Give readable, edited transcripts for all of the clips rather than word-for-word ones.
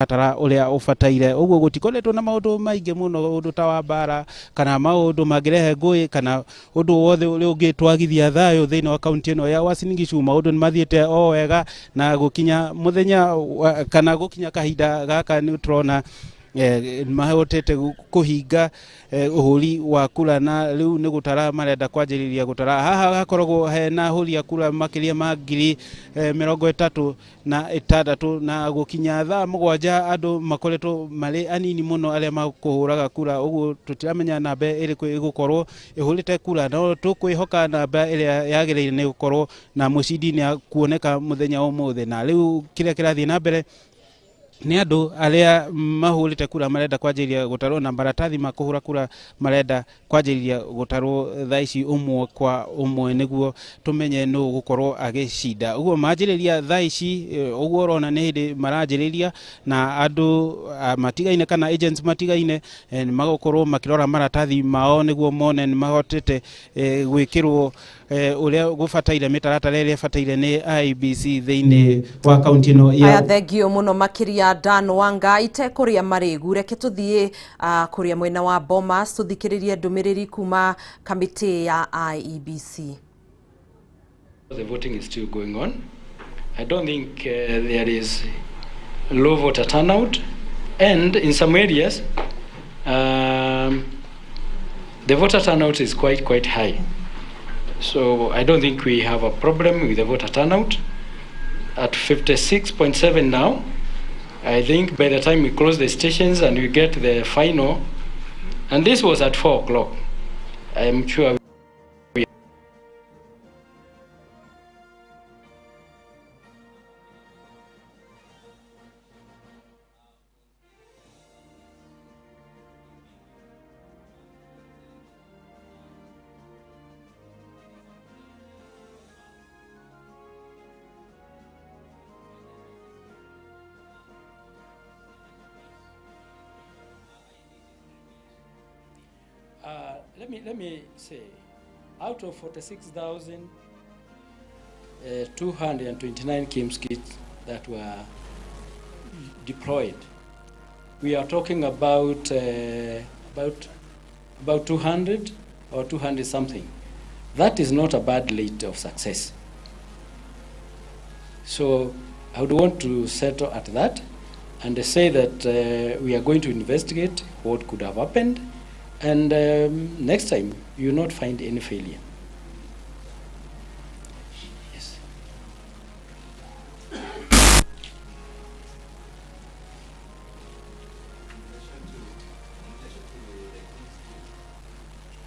Mũtaratara ũrĩa ũbataire. Ũguo gũtikoretwo na maũndũ maingĩ mũno, ũndũ ta wa mbara kana maũndũ mangĩrehe ngũĩ kana ũndũ wothe ũrĩa ũngĩtwagithia thayũ thĩinĩ wa kaunti ĩno ya Uasin Gishu. Maũndũ nĩ mathiĩte o wega na gũkinya mũthenya kana gũkinya kahinda gaka nĩ tũrona mahotete kũhinga ũhũri wa kura, na rĩu nĩ gũtara marenda kwanjĩrĩria gũtara. Haha hakoragwo hena ahũri a kura makĩria ma 36,000, na gũkinya thaa 7 andũ makoretwo marĩ anini mũno arĩa makũhũraga kura. Ũguo tũtiramenya namba ĩrĩkũ ĩgũkorwo ĩhũrĩte kura, no tũkwĩhoka namba ĩrĩa yagĩrĩire nĩ gũkorwo na mũcindi nĩ kuoneka mũthenya wa ũmũthĩ. Na rĩu kĩrĩa kĩrathiĩ na mbere nĩ andũ arĩa mahũrĩte kura marenda kwanjĩrĩria gũtarwo, na maratathi ma kũhũra kura marenda kwanjĩrĩria gũtarwo thaa ici ũmwe kwa ũmwe nĩguo tũmenye nũ gũkorwo agĩcinda. Ũguo manjĩrĩria thaa ici, ũguo ũrona nĩ hĩndĩ maranjĩrĩria, na andũ matigaine kana agents matigaine nĩ magũkorwo makĩrora maratathi mao nĩguo mone nĩ mahotete gwĩkĩrwo ũrĩa gũbataire, mĩtaratara ĩrĩa ĩbataire nĩ IEBC thĩinĩ wa kaunti ĩno ya Aya, thengio mũno makĩria Dan Wanga. Itekũrĩa marĩgu, reke tũthiĩ kũrĩa mwena wa Bomas tũthikĩrĩrie ndũmĩrĩri kuma kamĩtĩ ya IEBC. The voting is still going on. I don't think there is low voter turnout, and in some areas the voter turnout is quite high. So I don't think we have a problem with the voter turnout. At 56.7 now, I think by the time we close the stations and we get the final, and this was at 4 o'clock, I'm sure we Let me say, out of 46,229 KIEMS kits that were deployed, we are talking about 200 or 200 something. That is not a bad rate of success. So I would want to settle at that and say that we are going to investigate what could have happened. And next time, you will not find any failure. Yes. In relation to the KIEMS kit,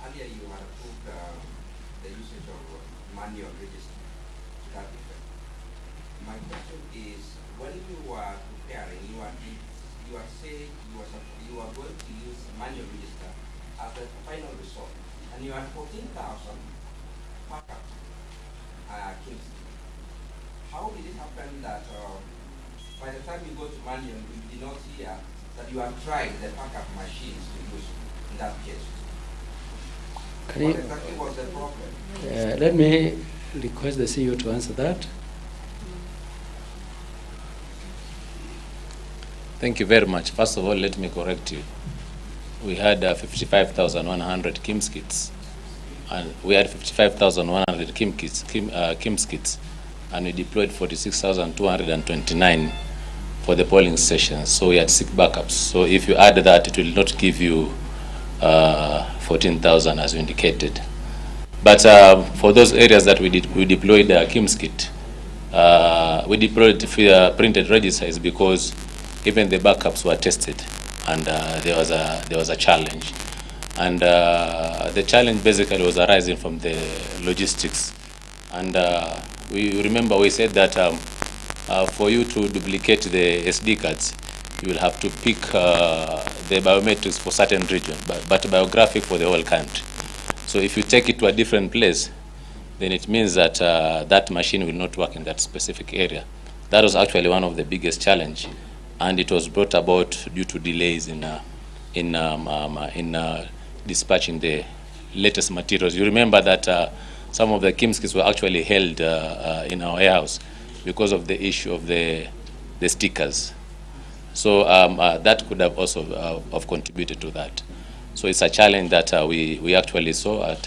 earlier you had approved the usage of manual register to that effect. My question is, when you were preparing, you are saying you are going to use manual register as the final result, and you had 14,000 backup KIEMS. How did it happen that by the time you go to manual, you did not hear that you have tried the backup machines to use in that case? What exactly was the problem? Let me request the CEO to answer that. Thank you very much. First of all, let me correct you. We had 55,100 KIEMS kits, and we had 55,100 KIEMS kits, and we deployed 46,229 for the polling stations. So we had 6 backups. So if you add that, it will not give you 14,000 as you indicated. But for those areas that we deployed the KIEMS kit, we deployed printed registers because even the backups were tested, and there was a challenge, and the challenge basically was arising from the logistics. And we remember we said that for you to duplicate the SD cards, you will have to pick the biometrics for certain region, but biographic for the whole country. So if you take it to a different place, then it means that that machine will not work in that specific area. That was actually one of the biggest challenge, and it was brought about due to delays in dispatching the latest materials. You remember that some of the KIEMS kits were actually held in our warehouse because of the issue of the stickers. So that could have also have contributed to that. So it's a challenge that we actually saw at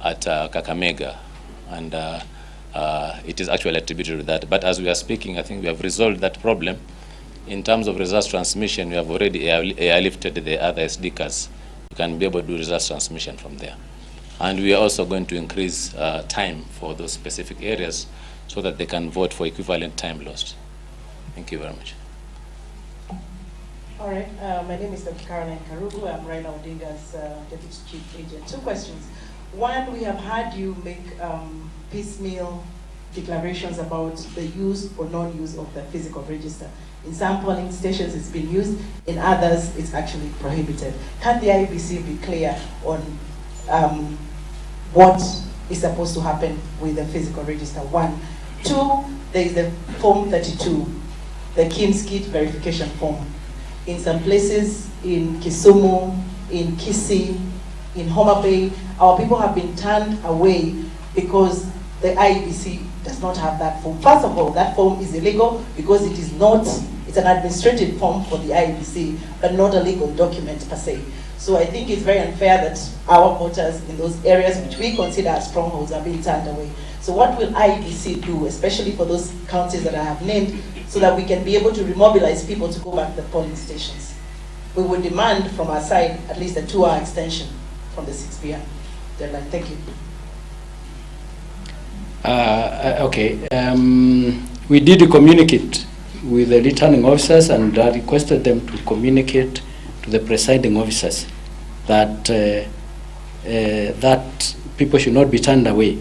Kakamega, and it is actually attributed to that. But as we are speaking, I think we have resolved that problem. In terms of results transmission, we have already airlifted the other SD cards. We can be able to do results transmission from there. And we are also going to increase time for those specific areas so that they can vote for equivalent time lost. Thank you very much. All right, my name is Dr. Caroline Karugu. I'm Raila Odinga's Deputy Chief Agent. Two questions. One, we have had you make piecemeal declarations about the use or non-use of the physical register. In some polling stations it's been used, in others it's actually prohibited. Can the IEBC be clear on what is supposed to happen with the physical register? One. Two, there is the Form 32, the KIMS kit verification form. In some places, in Kisumu, in Kisii, in Homa Bay, our people have been turned away because the IEBC does not have that form. First of all, that form is illegal because it is not, it's an administrative form for the IEBC, but not a legal document per se. So I think it's very unfair that our voters in those areas which we consider as strongholds are being turned away. So what will IEBC do, especially for those counties that I have named, so that we can be able to remobilize people to go back to the polling stations? We would demand from our side at least a 2-hour extension from the 6 p.m. deadline. Thank you. Okay. We did communicate with the returning officers and I requested them to communicate to the presiding officers that that people should not be turned away.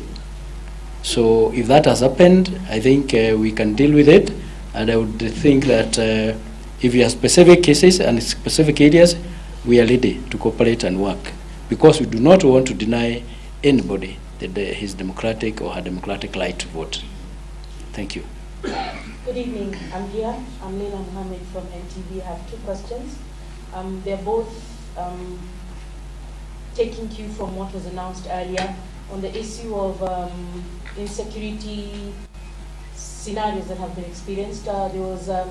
So if that has happened, I think we can deal with it, and I would think that if you have specific cases and specific areas, we are ready to cooperate and work, because we do not want to deny anybody his democratic or her democratic right to vote. Thank you. Good evening. I'm here. I'm Leila Mohammed from NTV. I have two questions. They're both taking cue from what was announced earlier on the issue of insecurity scenarios that have been experienced. There was a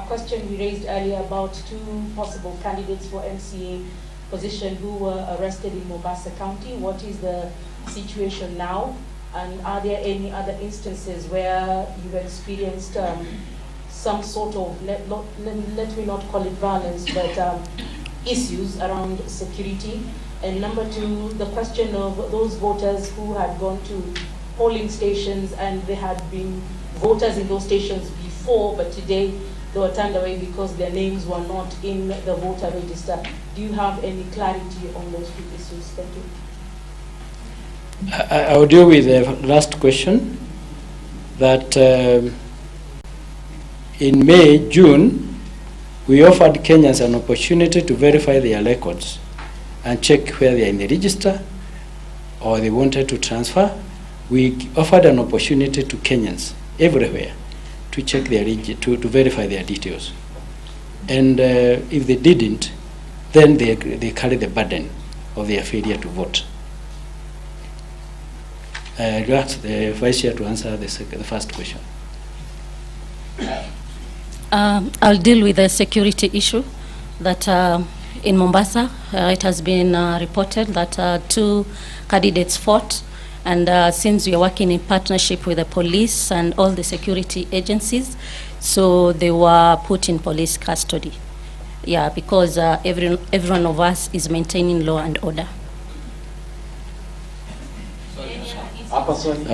question we raised earlier about two possible candidates for MCA position who were arrested in Mombasa County. What is the situation now? And are there any other instances where you've experienced some sort of, let me not call it violence, but issues around security? And number two, the question of those voters who had gone to polling stations and they had been voters in those stations before, but today they were turned away because their names were not in the voter register. Do you have any clarity on those two issues? Thank you. I will deal with the last question, that in May, June, we offered Kenyans an opportunity to verify their records and check where they are in the register or they wanted to transfer. We offered an opportunity to Kenyans everywhere to check their to verify their details. And if they didn't, then they carry the burden of their failure to vote. I'd ask the Vice Chair to answer the first question. I'll deal with the security issue that in Mombasa, it has been reported that two candidates fought, and since we are working in partnership with the police and all the security agencies, so they were put in police custody. Yeah, because every one of us is maintaining law and order. Sorry,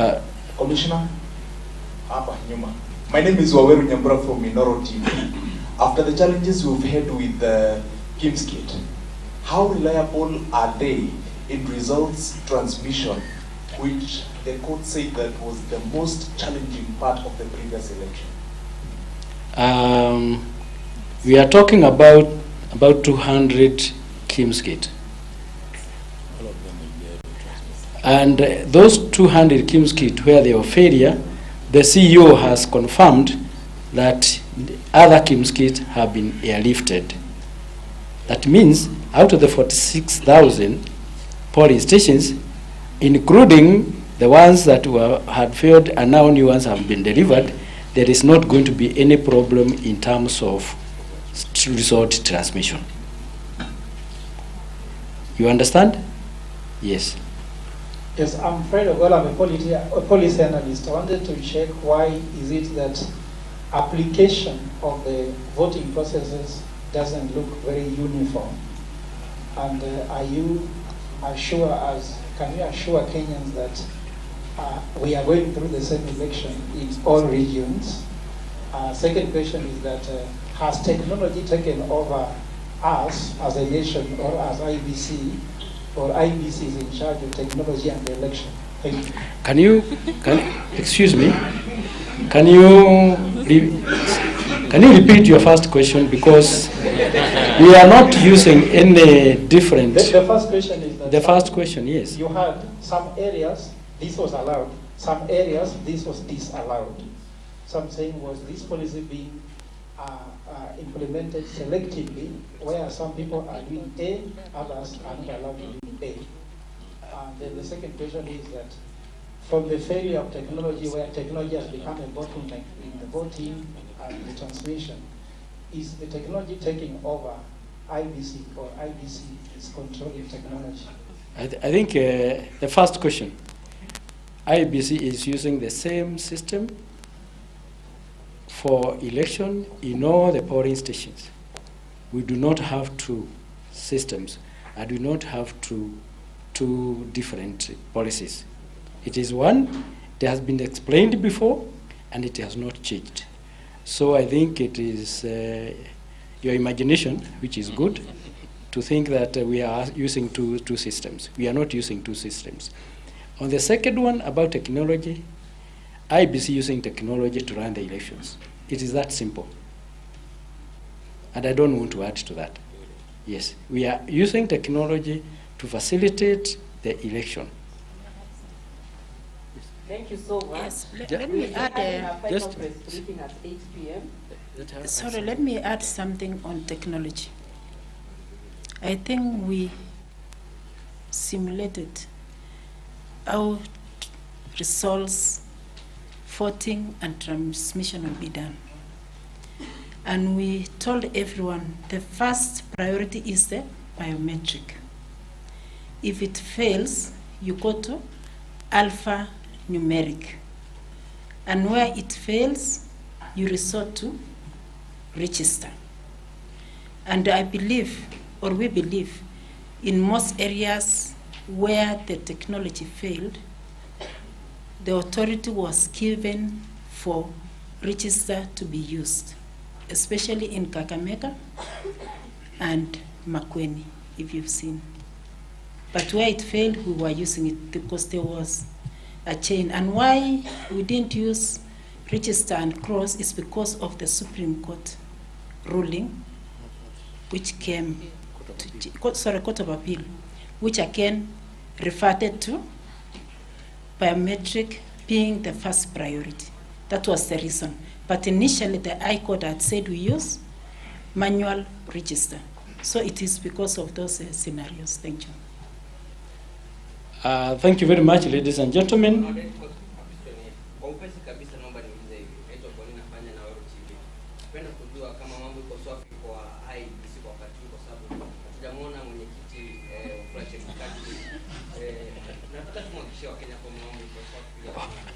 Commissioner, Hapa nyuma. My name is Waweru Nyambura from Minoro TV. After the challenges we've had with the KIMS kit, how reliable are they in results transmission, which the court said that was the most challenging part of the previous election? We are talking about 200 KIMS kit. And those 200 KIMS kit where they were failure, the CEO has confirmed that other KIMS kit have been airlifted. That means out of the 46,000 polling stations, including the ones that had failed and now new ones have been delivered, there is not going to be any problem in terms of result transmission. You understand? Yes. Yes, I'm Fred Ogola, I'm a policy analyst. I wanted to check why is it that application of the voting processes doesn't look very uniform. And are you assure us, can you assure Kenyans that we are going through the same election in all regions? Second question is that has technology taken over us as a nation or as IEBC, or IEBC is in charge of technology and the election? Thank you. Excuse me, can you repeat your first question, because we are not using any different. The first question is that The first question, yes. You had some areas this was allowed, some areas this was disallowed. So I'm saying, was this policy being implemented selectively, where some people are doing A, others are not allowed to do A? And then the second question is that from the failure of technology, where technology has become a bottleneck in the voting and the transmission, is the technology taking over IEBC, or IEBC is controlling technology? I think the first question, IEBC is using the same system for election in all the polling stations. We do not have two systems. I do not have two different policies. It is one, it has been explained before, and it has not changed. So I think it is your imagination, which is good, to think that we are using two systems. We are not using two systems. On the second one, about technology, IEBC using technology to run the elections. It is that simple. And I don't want to add to that. Yes, we are using technology to facilitate the election. Thank you so much. Yes, let me add a press briefing at 8 p.m. Sorry, let me add something on technology. I think we simulated how results, voting and transmission will be done. And we told everyone the first priority is the biometric. If it fails, you go to alphanumeric. And where it fails, you resort to register. And I believe, or we believe, in most areas where the technology failed, the authority was given for register to be used, especially in Kakamega and Makueni, if you've seen. But where it failed, we were using it because there was a chain. And why we didn't use register and cross is because of the Supreme Court ruling, which came, to, Court of Appeal, which again reverted to biometric being the first priority. That was the reason. But initially, the High Court had said we use manual register. So it is because of those scenarios. Thank you. Thank you very much, ladies and gentlemen.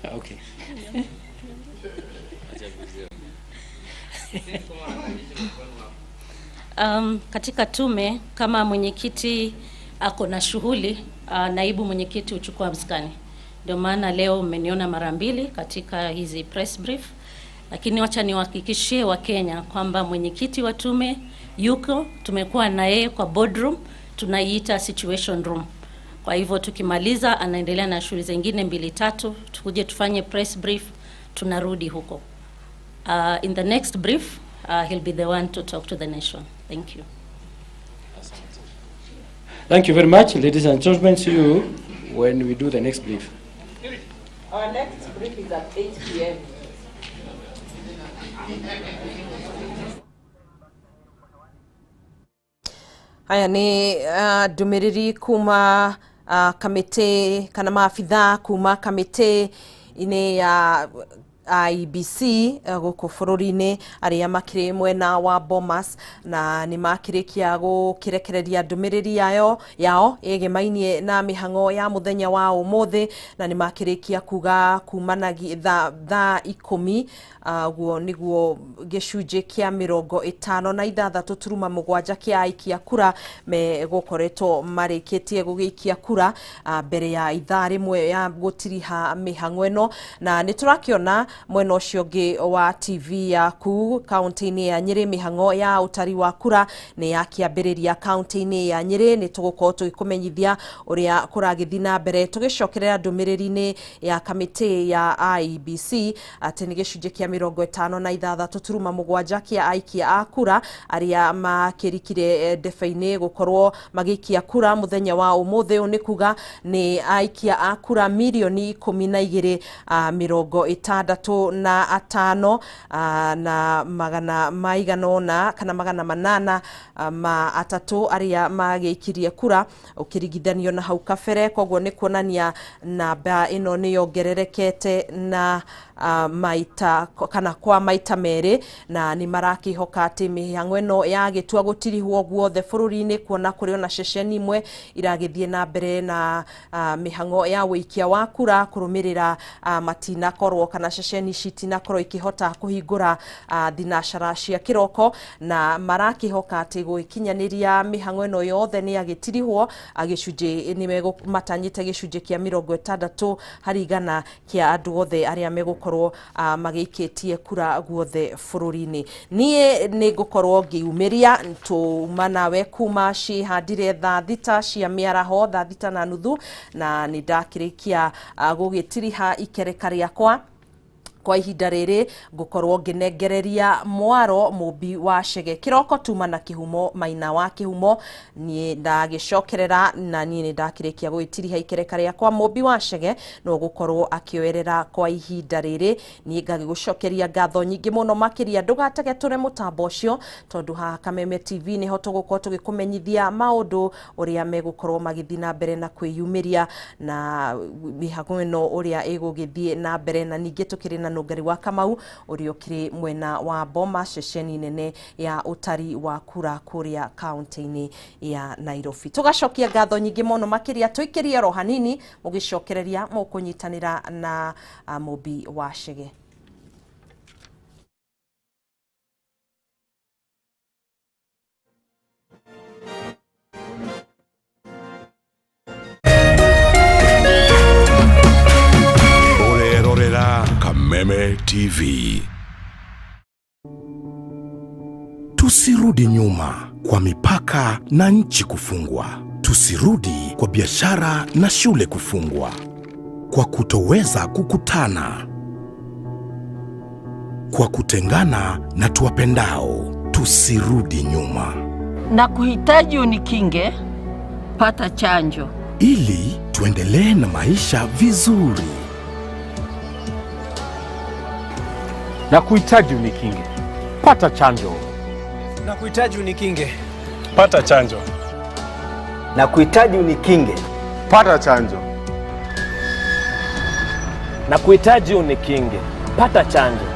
Okay. Katika tume kama mwenyekiti ako na shughuli, naibu mwenyekiti huchukua msukani. Ndio maana leo mmeniona mara mbili katika hizi press brief, lakini wacha niwahakikishie Wakenya kwamba mwenyekiti wa tume yuko, tumekuwa na yeye kwa boardroom, tunaiita situation room. Kwa hivyo tukimaliza anaendelea na shughuli zingine 2-3, tukuje tufanye press brief, tunarudi huko. In the next brief, he'll be the one to talk to the nation. Thank you. Thank you very much, ladies and gentlemen. See you when we do the next brief. Our next brief is at 8 p.m. Haya ni ndumiriri kuma kamite kana maabithaa kuma kamite-inĩ ya IEBC gũkũ bũrũri-inĩ arĩa makĩrĩ mwena wa Bomas, na nĩ makĩrĩkia gũkĩrekereria ndũmĩrĩri yao ĩgĩmainie na mĩhang'o ya mũthenya wa ũmũthĩ, na nĩ makĩrĩkia kuga kumanagia thaa 10 ũguo nĩguo gĩcunjĩ kĩa 56.7 kĩa aikia kura megũkoretwo marĩkĩtie gũgĩikia kura mbere ya ithaa rĩmwe ya gũtiriha mĩhang'o ĩno. Na nĩ tũrakĩona mwena ũcio ũngĩ wa TV yaku kaunti-inĩ ya Nyĩrĩ mĩhang'o ya ũtari wa kura nĩ yakĩambĩrĩria kaunti-inĩ ya Nyĩrĩ. Nĩ tũgũkorwo tũgĩkũmenyithia ũrĩa kũragĩthiĩ na mbere tũgĩcokerera ndũmĩrĩri-inĩ ya kamĩtĩ ya IEBC atĩ nĩ gĩcunjĩ kĩa 56.7 kĩa aikia a kura arĩa makĩrikire ndebe-inĩ gũkorwo magĩikia kura mũthenya wa ũmũthĩ. Ũyũ nĩ kuga nĩ aikia a kura mirioni 12 65 na magana maigana ũna kana magana manana ma atatũ arĩa magĩikirie kura ũkĩringithanio na hau kabere. Koguo nĩ kuonania namba ĩno nĩ yongererekete na maita kana kwa maita merĩ, na nĩ marakĩhoka atĩ mĩhang'o ĩno yagĩtua gũtirihwo guothe bũrũri-inĩ, kuona kũrĩ ona ceceni imwe iragĩthiĩ na mbere na mĩhang'o ya ũikia wa kura kũrũmĩrĩra matinakorwo kana ceceni ici itinakorwo ikĩhota kũhingũra thinacara cia kĩroko, na marakĩhoka atĩ gũgĩkinyanĩria mĩhang'o ĩno yothe nĩ yagĩtirihwo gĩcunjĩ nĩ matanyĩte gĩcunjĩ kĩa 60 harĩ igana kĩa andũ othe arĩa megũkorwo magĩikĩtie kura guothe bũrũri-inĩ. Niĩ nĩ ngũkorwo ngĩumĩria tuma nawe kuma cihandire thaa 6 cia mĩaraho, thaa 6:30, na nĩ ndakĩrĩkia gũgĩtiriha ikereka rĩakwa kwa ihinda rĩrĩ. Ngũkorwo ngĩnengereria mwaro mũmbi wa Chege kĩroko tuma na kĩhumo maina wa kĩhumo. Niĩ ndagĩcokerera na niĩ nĩ ndakĩrĩkia gũgĩtiriha ikereka rĩakwa. Mũmbi wa Chege no gũkorwo akĩoerera kwa ihinda rĩrĩ. Niĩ ngagĩgũcokeria ngatho nyingĩ mũno makĩria. Ndũgatege tũre mũtambo ũcio, tondũ haha Kameme TV nĩho tũgũkorwo tũgĩkũmenyithia maũndũ ũrĩa megũkorwo magĩthiĩ na mbere na kwĩyumĩria na mĩhang'o ĩno ũrĩa ĩgũgĩthiĩ na mbere. Na ningĩ tũkĩrĩ na Nũngari wa Kamau ũrĩa ũkĩrĩ mwena wa Boma, ceceni nene ya ũtari wa kura kũrĩa kaunti-inĩ ya Nairobi. Tũgacokia ngatho nyingĩ mũno makĩria, tũikĩrie oro hanini mũgĩcokereria mũkũnyitanĩra na Mũmbi wa Chege. Kameme TV. Tusirudi nyuma kwa mipaka na nchi kufungwa. Tusirudi kwa biashara na shule kufungwa. Kwa kutoweza kukutana. Kwa kutengana na tuwapendao. Tusirudi nyuma. Na kuhitaji unikinge, pata chanjo. Ili tuendelee na maisha vizuri. Na kuhitaji unikinge, pata chanjo. Na kuhitaji unikinge, pata chanjo. Na kuhitaji unikinge, pata chanjo. Na kuhitaji unikinge, pata chanjo.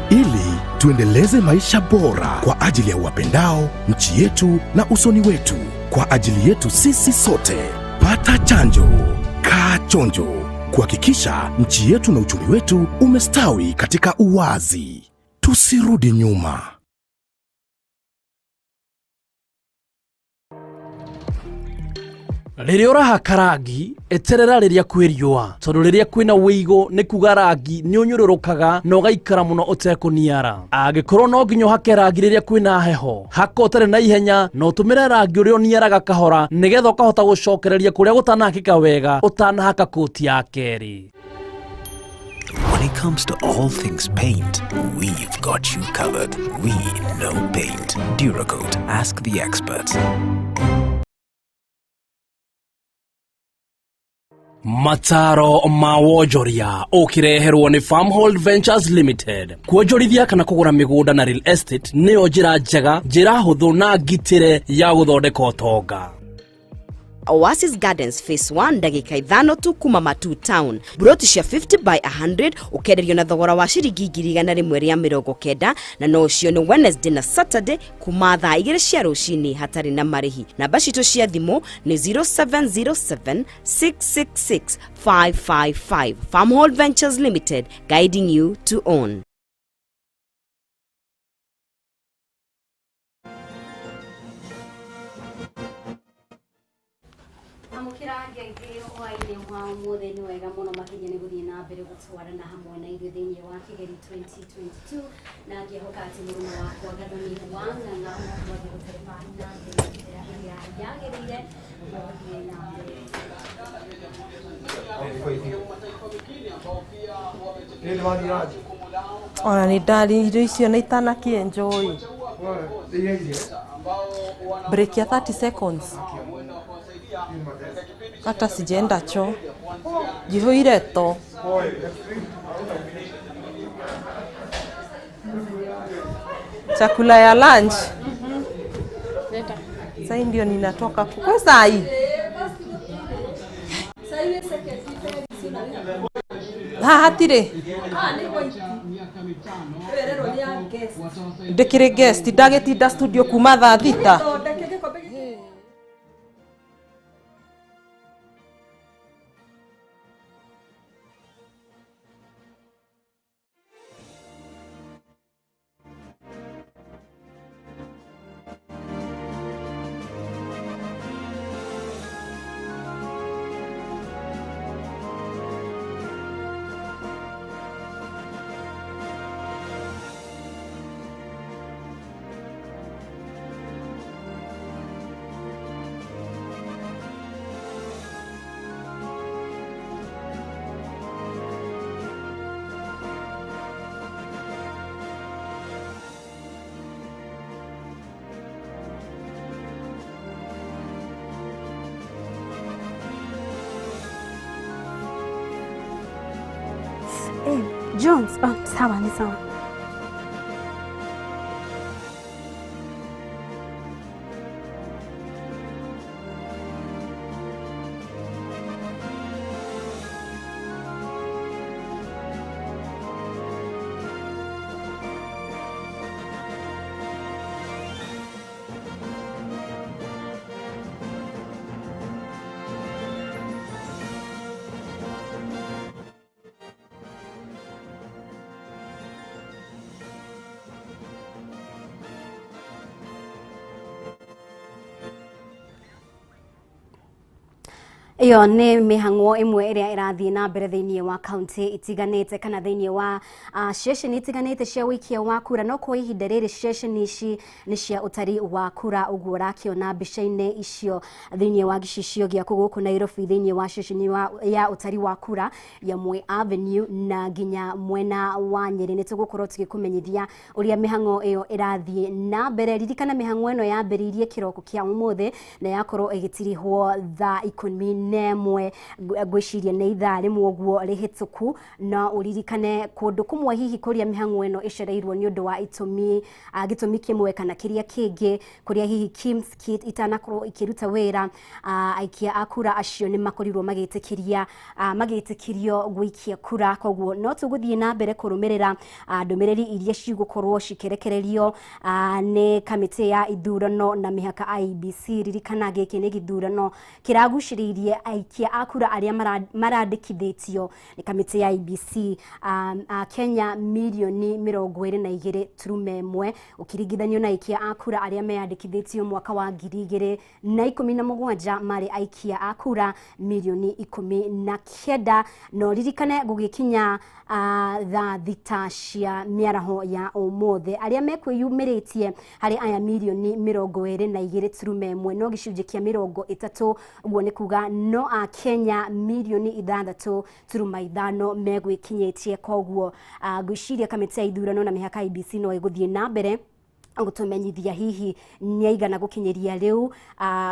Ili tuendeleze maisha bora kwa ajili ya wapendao, nchi yetu na usoni wetu, kwa ajili yetu sisi sote. Pata chanjo, kaa chonjo, kuhakikisha nchi yetu na uchumi wetu umestawi katika uwazi. Tusirudi nyuma. Rĩrĩa ũrahaka rangi eterera rĩrĩa kwĩ riũa, tondũ rĩrĩa kwĩna wĩigũ nĩ kuga rangi nĩ ũnyũrũrũkaga na ũgaikara mũno ũtekũniara. Angĩkorwo no nginya ũhake rangi rĩrĩa kwĩna heho, haka ũtarĩ na ihenya na ũtũmĩre rangi ũrĩa ũniaraga kahora nĩgetha ũkahota gũcokereria kũrĩa gũtanahakĩka wega ũtanahaka kũti ya kerĩ. When it comes to all things paint, we've got you covered. We know paint. Duracoat. Ask the experts. Mataro ma wonjoria ũkĩreherwo nĩ Farmhold Ventures Limited. Kuonjorithia kana kũgũra mĩgũnda na real estate nĩyo njĩra njega, njĩra hũthũ na ngitĩre ya gũthondeka ũtonga. Oasis Gardens Phase 1 ndagĩka 5 tu kuma Matu Town. Buroti cia 50 by 100 ũkenderio na thogora wa ciringi 190,000 na no ũcio nĩ Wednesday na Saturday kuma thaa 2 cia rũcinĩ hatarĩ na marĩhi. Namba citũ cia thimũ nĩ 0707 666 555. Farmhold Ventures Limited, guiding you to own. Amũkĩra ngeithi hwaĩ-inĩ wa ũmũthĩ. Nĩ wega mũno makĩria nĩ gũthiĩ na mbere gũtwarana hamwe na ithuĩ thĩinĩ wa Kĩgeri 2022, na ngĩhoka atĩ mũrũme wakwa Gathoni wa Ng'ang'a ũgakorwo agĩgũtereba na mbere njĩra ĩrĩa yagĩrĩire nĩguo gũthiĩ na mbere. Ona nĩ ndarĩ irio icio na itanakĩenjoy break ya 30 seconds, hata sijaenda choo, jihoire to chakula ya lunch. Sasa ndio ninatoka kwa saa hii ha hatire ndikiri guest, ndagitinda studio kuma thaa 6. Jones, oh, sawa ni sawa. Iyo nĩ mĩhang'o ĩmwe ĩrĩa ĩrathiĩ na mbere thĩinĩ wa kaunti itiganĩte kana thĩinĩ wa ceceni itiganĩte cia ũikia wa kura. No kwa ihinda rĩrĩ ceceni ici nĩ cia ũtari wa kura, ũguo ũrakĩona mbica-inĩ icio thĩinĩ wa gĩcicio gĩaku gũkũ Nairobi, thĩinĩ wa ceceni ya ũtari wa kura ya Moi Avenue na nginya mwena wa Nyeri. Nĩ tũgũkorwo tũgĩkũmenyithia ũrĩa mĩhang'o ĩyo ĩrathiĩ na mbere. Ririkana mĩhang'o ĩno yambĩrĩirie kĩroko kĩa ũmũthĩ na yakorwo ĩgĩtirihwo thaa 11 ngwĩciria nĩ ithaa rĩmwe ũguo rĩhĩtũku. Na ũririkane kũndũ kũmwe hihi kũrĩa mĩhang'o ĩno ĩcereirwo nĩ ũndũ wa itũmi gĩtũmi kĩmwe kana kĩrĩa kĩngĩ, kũrĩa hihi KIMS kit itanakorwo ikĩruta wĩra, aikia a kura acio nĩ makorirwo magĩtĩkĩrio gũikia kura. Koguo no tũgũthiĩ na mbere kũrũmĩrĩra ndũmĩrĩri iria cigũkorwo cikĩrekererio nĩ kamĩtĩ ya ithurano na mĩhaka IEBC. Ririkana gĩkĩ nĩ gĩthurano kĩragucĩrĩirie aikia a kura arĩa marandĩkithĩtio nĩ kamĩtĩ ya IEBC Kenya mirioni 22.1 ũkĩringithanio na aikia a kura arĩa meyandĩkithĩtio mwaka wa 2017 marĩ aikia a kura mirioni 19. No ririkane gũgĩkinya thaa 6 cia mĩaraho ya ũmũthĩ arĩa mekwĩyumĩrĩtie harĩ aya mirioni 22.1 no gĩcunjĩ kĩa 30, ũguo nĩ kuga no a Kenya mirioni 6.5 megwĩkinyĩtie. Koguo ngwĩciria kamĩtĩ ya ithurano na mĩhaka IEBC no ĩgũthiĩ na mbere Gutumenyithia hihi nĩ aigana gũkinyĩria rĩu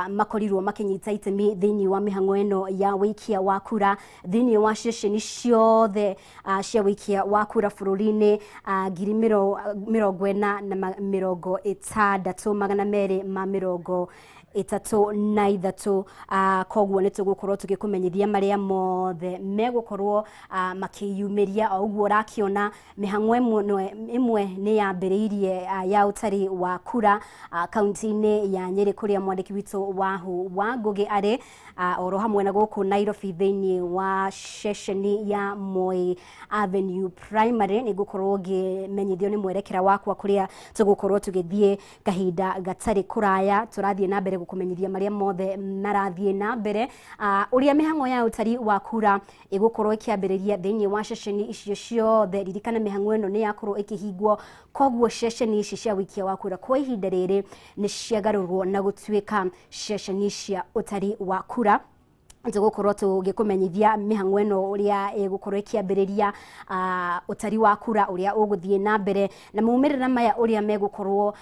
makorirwo makinyita itemi thĩinĩ wa mĩhang'o ĩno ya wĩikia wa kura thĩinĩ wa ceceni ciothe cia wĩikia wa kura bũrũri-inĩ 406 233. Koguo nĩ tũgũkorwo tũgĩkũmenyithia marĩa mothe megũkorwo makĩyumĩria. O ũguo ũrakĩona mĩhang'o ĩmwe nĩ yambĩrĩirie ya ũtari wa kura kaunti-inĩ ya Nyĩrĩ kũrĩa mwandĩki witũ Wahu wa Ngũgĩ arĩ, oro hamwe na gũkũ Nairobi thĩinĩ wa ceceni ya Moi Avenue Primary. Nĩ ngũkorwo ngĩmenyithio nĩ mwerekera wakwa kũrĩa tũgũkorwo tũgĩthiĩ kahinda gatarĩ kũraya. Tũrathiĩ na mbere gũkũmenyithia marĩa mothe marathiĩ na mbere, ũrĩa mĩhang'o ya ũtari wa kura ĩgũkorwo ĩkĩambĩrĩria thĩinĩ wa ceceni icio ciothe. Ririkana mĩhang'o ĩno nĩ yakorwo ĩkĩhingwo, koguo ceceni ici cia wĩikia wa kura kwa ihinda rĩrĩ nĩ ciagarũrwo na gũtuĩka ceceni cia ũtari wa kura. Tũgũkorwo tũgĩkũmenyithia mĩhang'o ĩno ũrĩa ĩgũkorwo ĩkĩambĩrĩria, ũtari wa kura ũrĩa ũgũthiĩ na mbere, na maumĩrĩra maya ũrĩa megũkorwo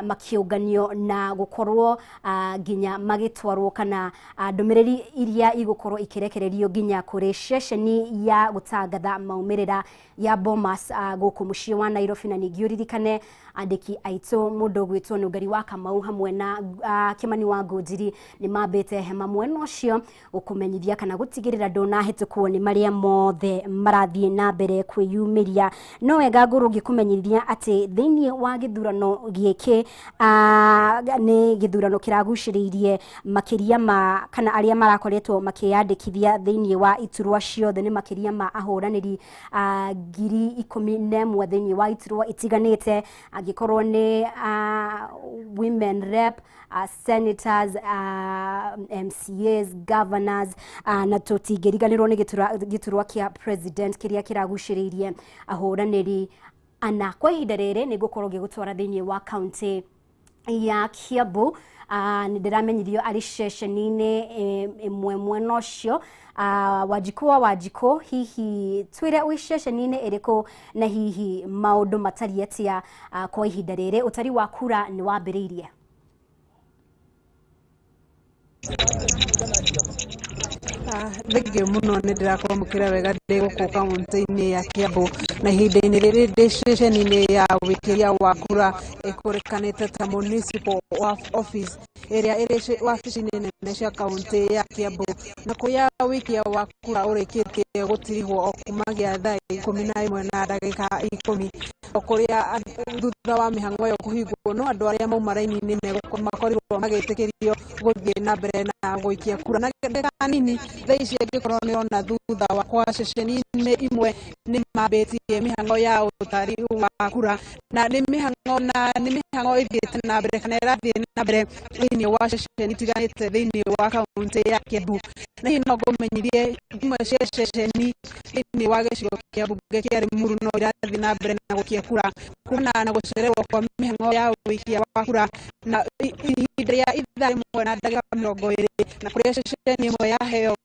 makĩũnganio na gũkorwo nginya magĩtwarwo kana ndũmĩrĩri iria igũkorwo ikĩrekererio nginya kũrĩ ceceni ya gũtangatha maumĩrĩra ya Bomas gũkũ mũciĩ wa Nairobi. Na ningĩ ũririkane andĩki aitũ mũndũ ũgwĩtwo Nũngari wa Kamau hamwe na Kĩmani wa Ngũnjiri nĩ mambĩte hema mwena ũcio gũkũmenyithia kana gũtigĩrĩra ndũnahĩtũkwo nĩ marĩa mothe marathiĩ na mbere kwĩyumĩria. No wega ngũrũ ngĩkũmenyithia atĩ thĩinĩ wa gĩthurano gĩkĩ nĩ gĩthurano kĩragucĩrĩirie makĩria ma kana arĩa marakoretwo makĩyandĩkithia thĩinĩ wa iturwa ciothe nĩ makĩria ma ahũranĩri 11,000 thĩinĩ wa iturwa itiganĩte, angĩkorwo nĩ women rep, senators, MCAs, governors, na tũtingĩriganĩrwo nĩ gĩturwa kĩa president kĩrĩa kĩragucĩrĩirie ahũranĩri ana. Kwa ihinda rĩrĩ nĩ ngũkorwo ngĩgũtwara thĩinĩ wa kaunti ya Kiambu. Nĩ ndĩramenyithio arĩ ceceni-inĩ ĩmwe mwena ũcio. Wanjikũ wa Wanjikũ, hihi twĩre wĩ ceceni-inĩ ĩrĩkũ na hihi maũndũ matariĩ atĩa kwa ihinda rĩrĩ? Ũtari wa kura nĩ wambĩrĩirie. Thengiũ mũno, nĩ ndĩrakwamũkĩra wega ndĩ gũkũ kaunti-inĩ ya Kiambu, na ihinda-inĩ rĩrĩ ndĩ ceceni-inĩ ya wĩkĩria wa kura ĩkũrĩkanĩte ta Municipal Office ĩrĩa ĩrĩ wabici-inĩ nene cia kaunti ya Kiambu, na kũrĩa wĩikia wa kura ũrĩkĩtie gũtirihwo o kumagia thaa 11:10, o kũrĩa thutha wa mĩhang'o ĩyo kũhingwo no andũ arĩa mauma raini-inĩ makorirwo magĩtĩkĩrio gũthiĩ na mbere na gũikia kura. Na ndagĩka nini thaa ici angĩkorwo nĩ ũrona thutha wakwa ceceni-inĩ imwe nĩ mambĩtie mĩhang'o ya ũtari wa kura, na nĩ mĩhang'o ĩthiĩte na mbere kana ĩrathiĩ na mbere thĩinĩ wa ceceni itiganĩte thĩinĩ wa kaunti ya Kiambu. Na hihi no ngũmenyithie imwe cia ceceni thĩinĩ wa gĩcigo kĩa mbunge kĩa Limuru no irathiĩ na mbere na gũikia kura kumana na gũcererwo kwa mĩhang'o ya ũikia wa kura na ihinda rĩa 1:20, na kũrĩa ceceni ĩmwe yaheo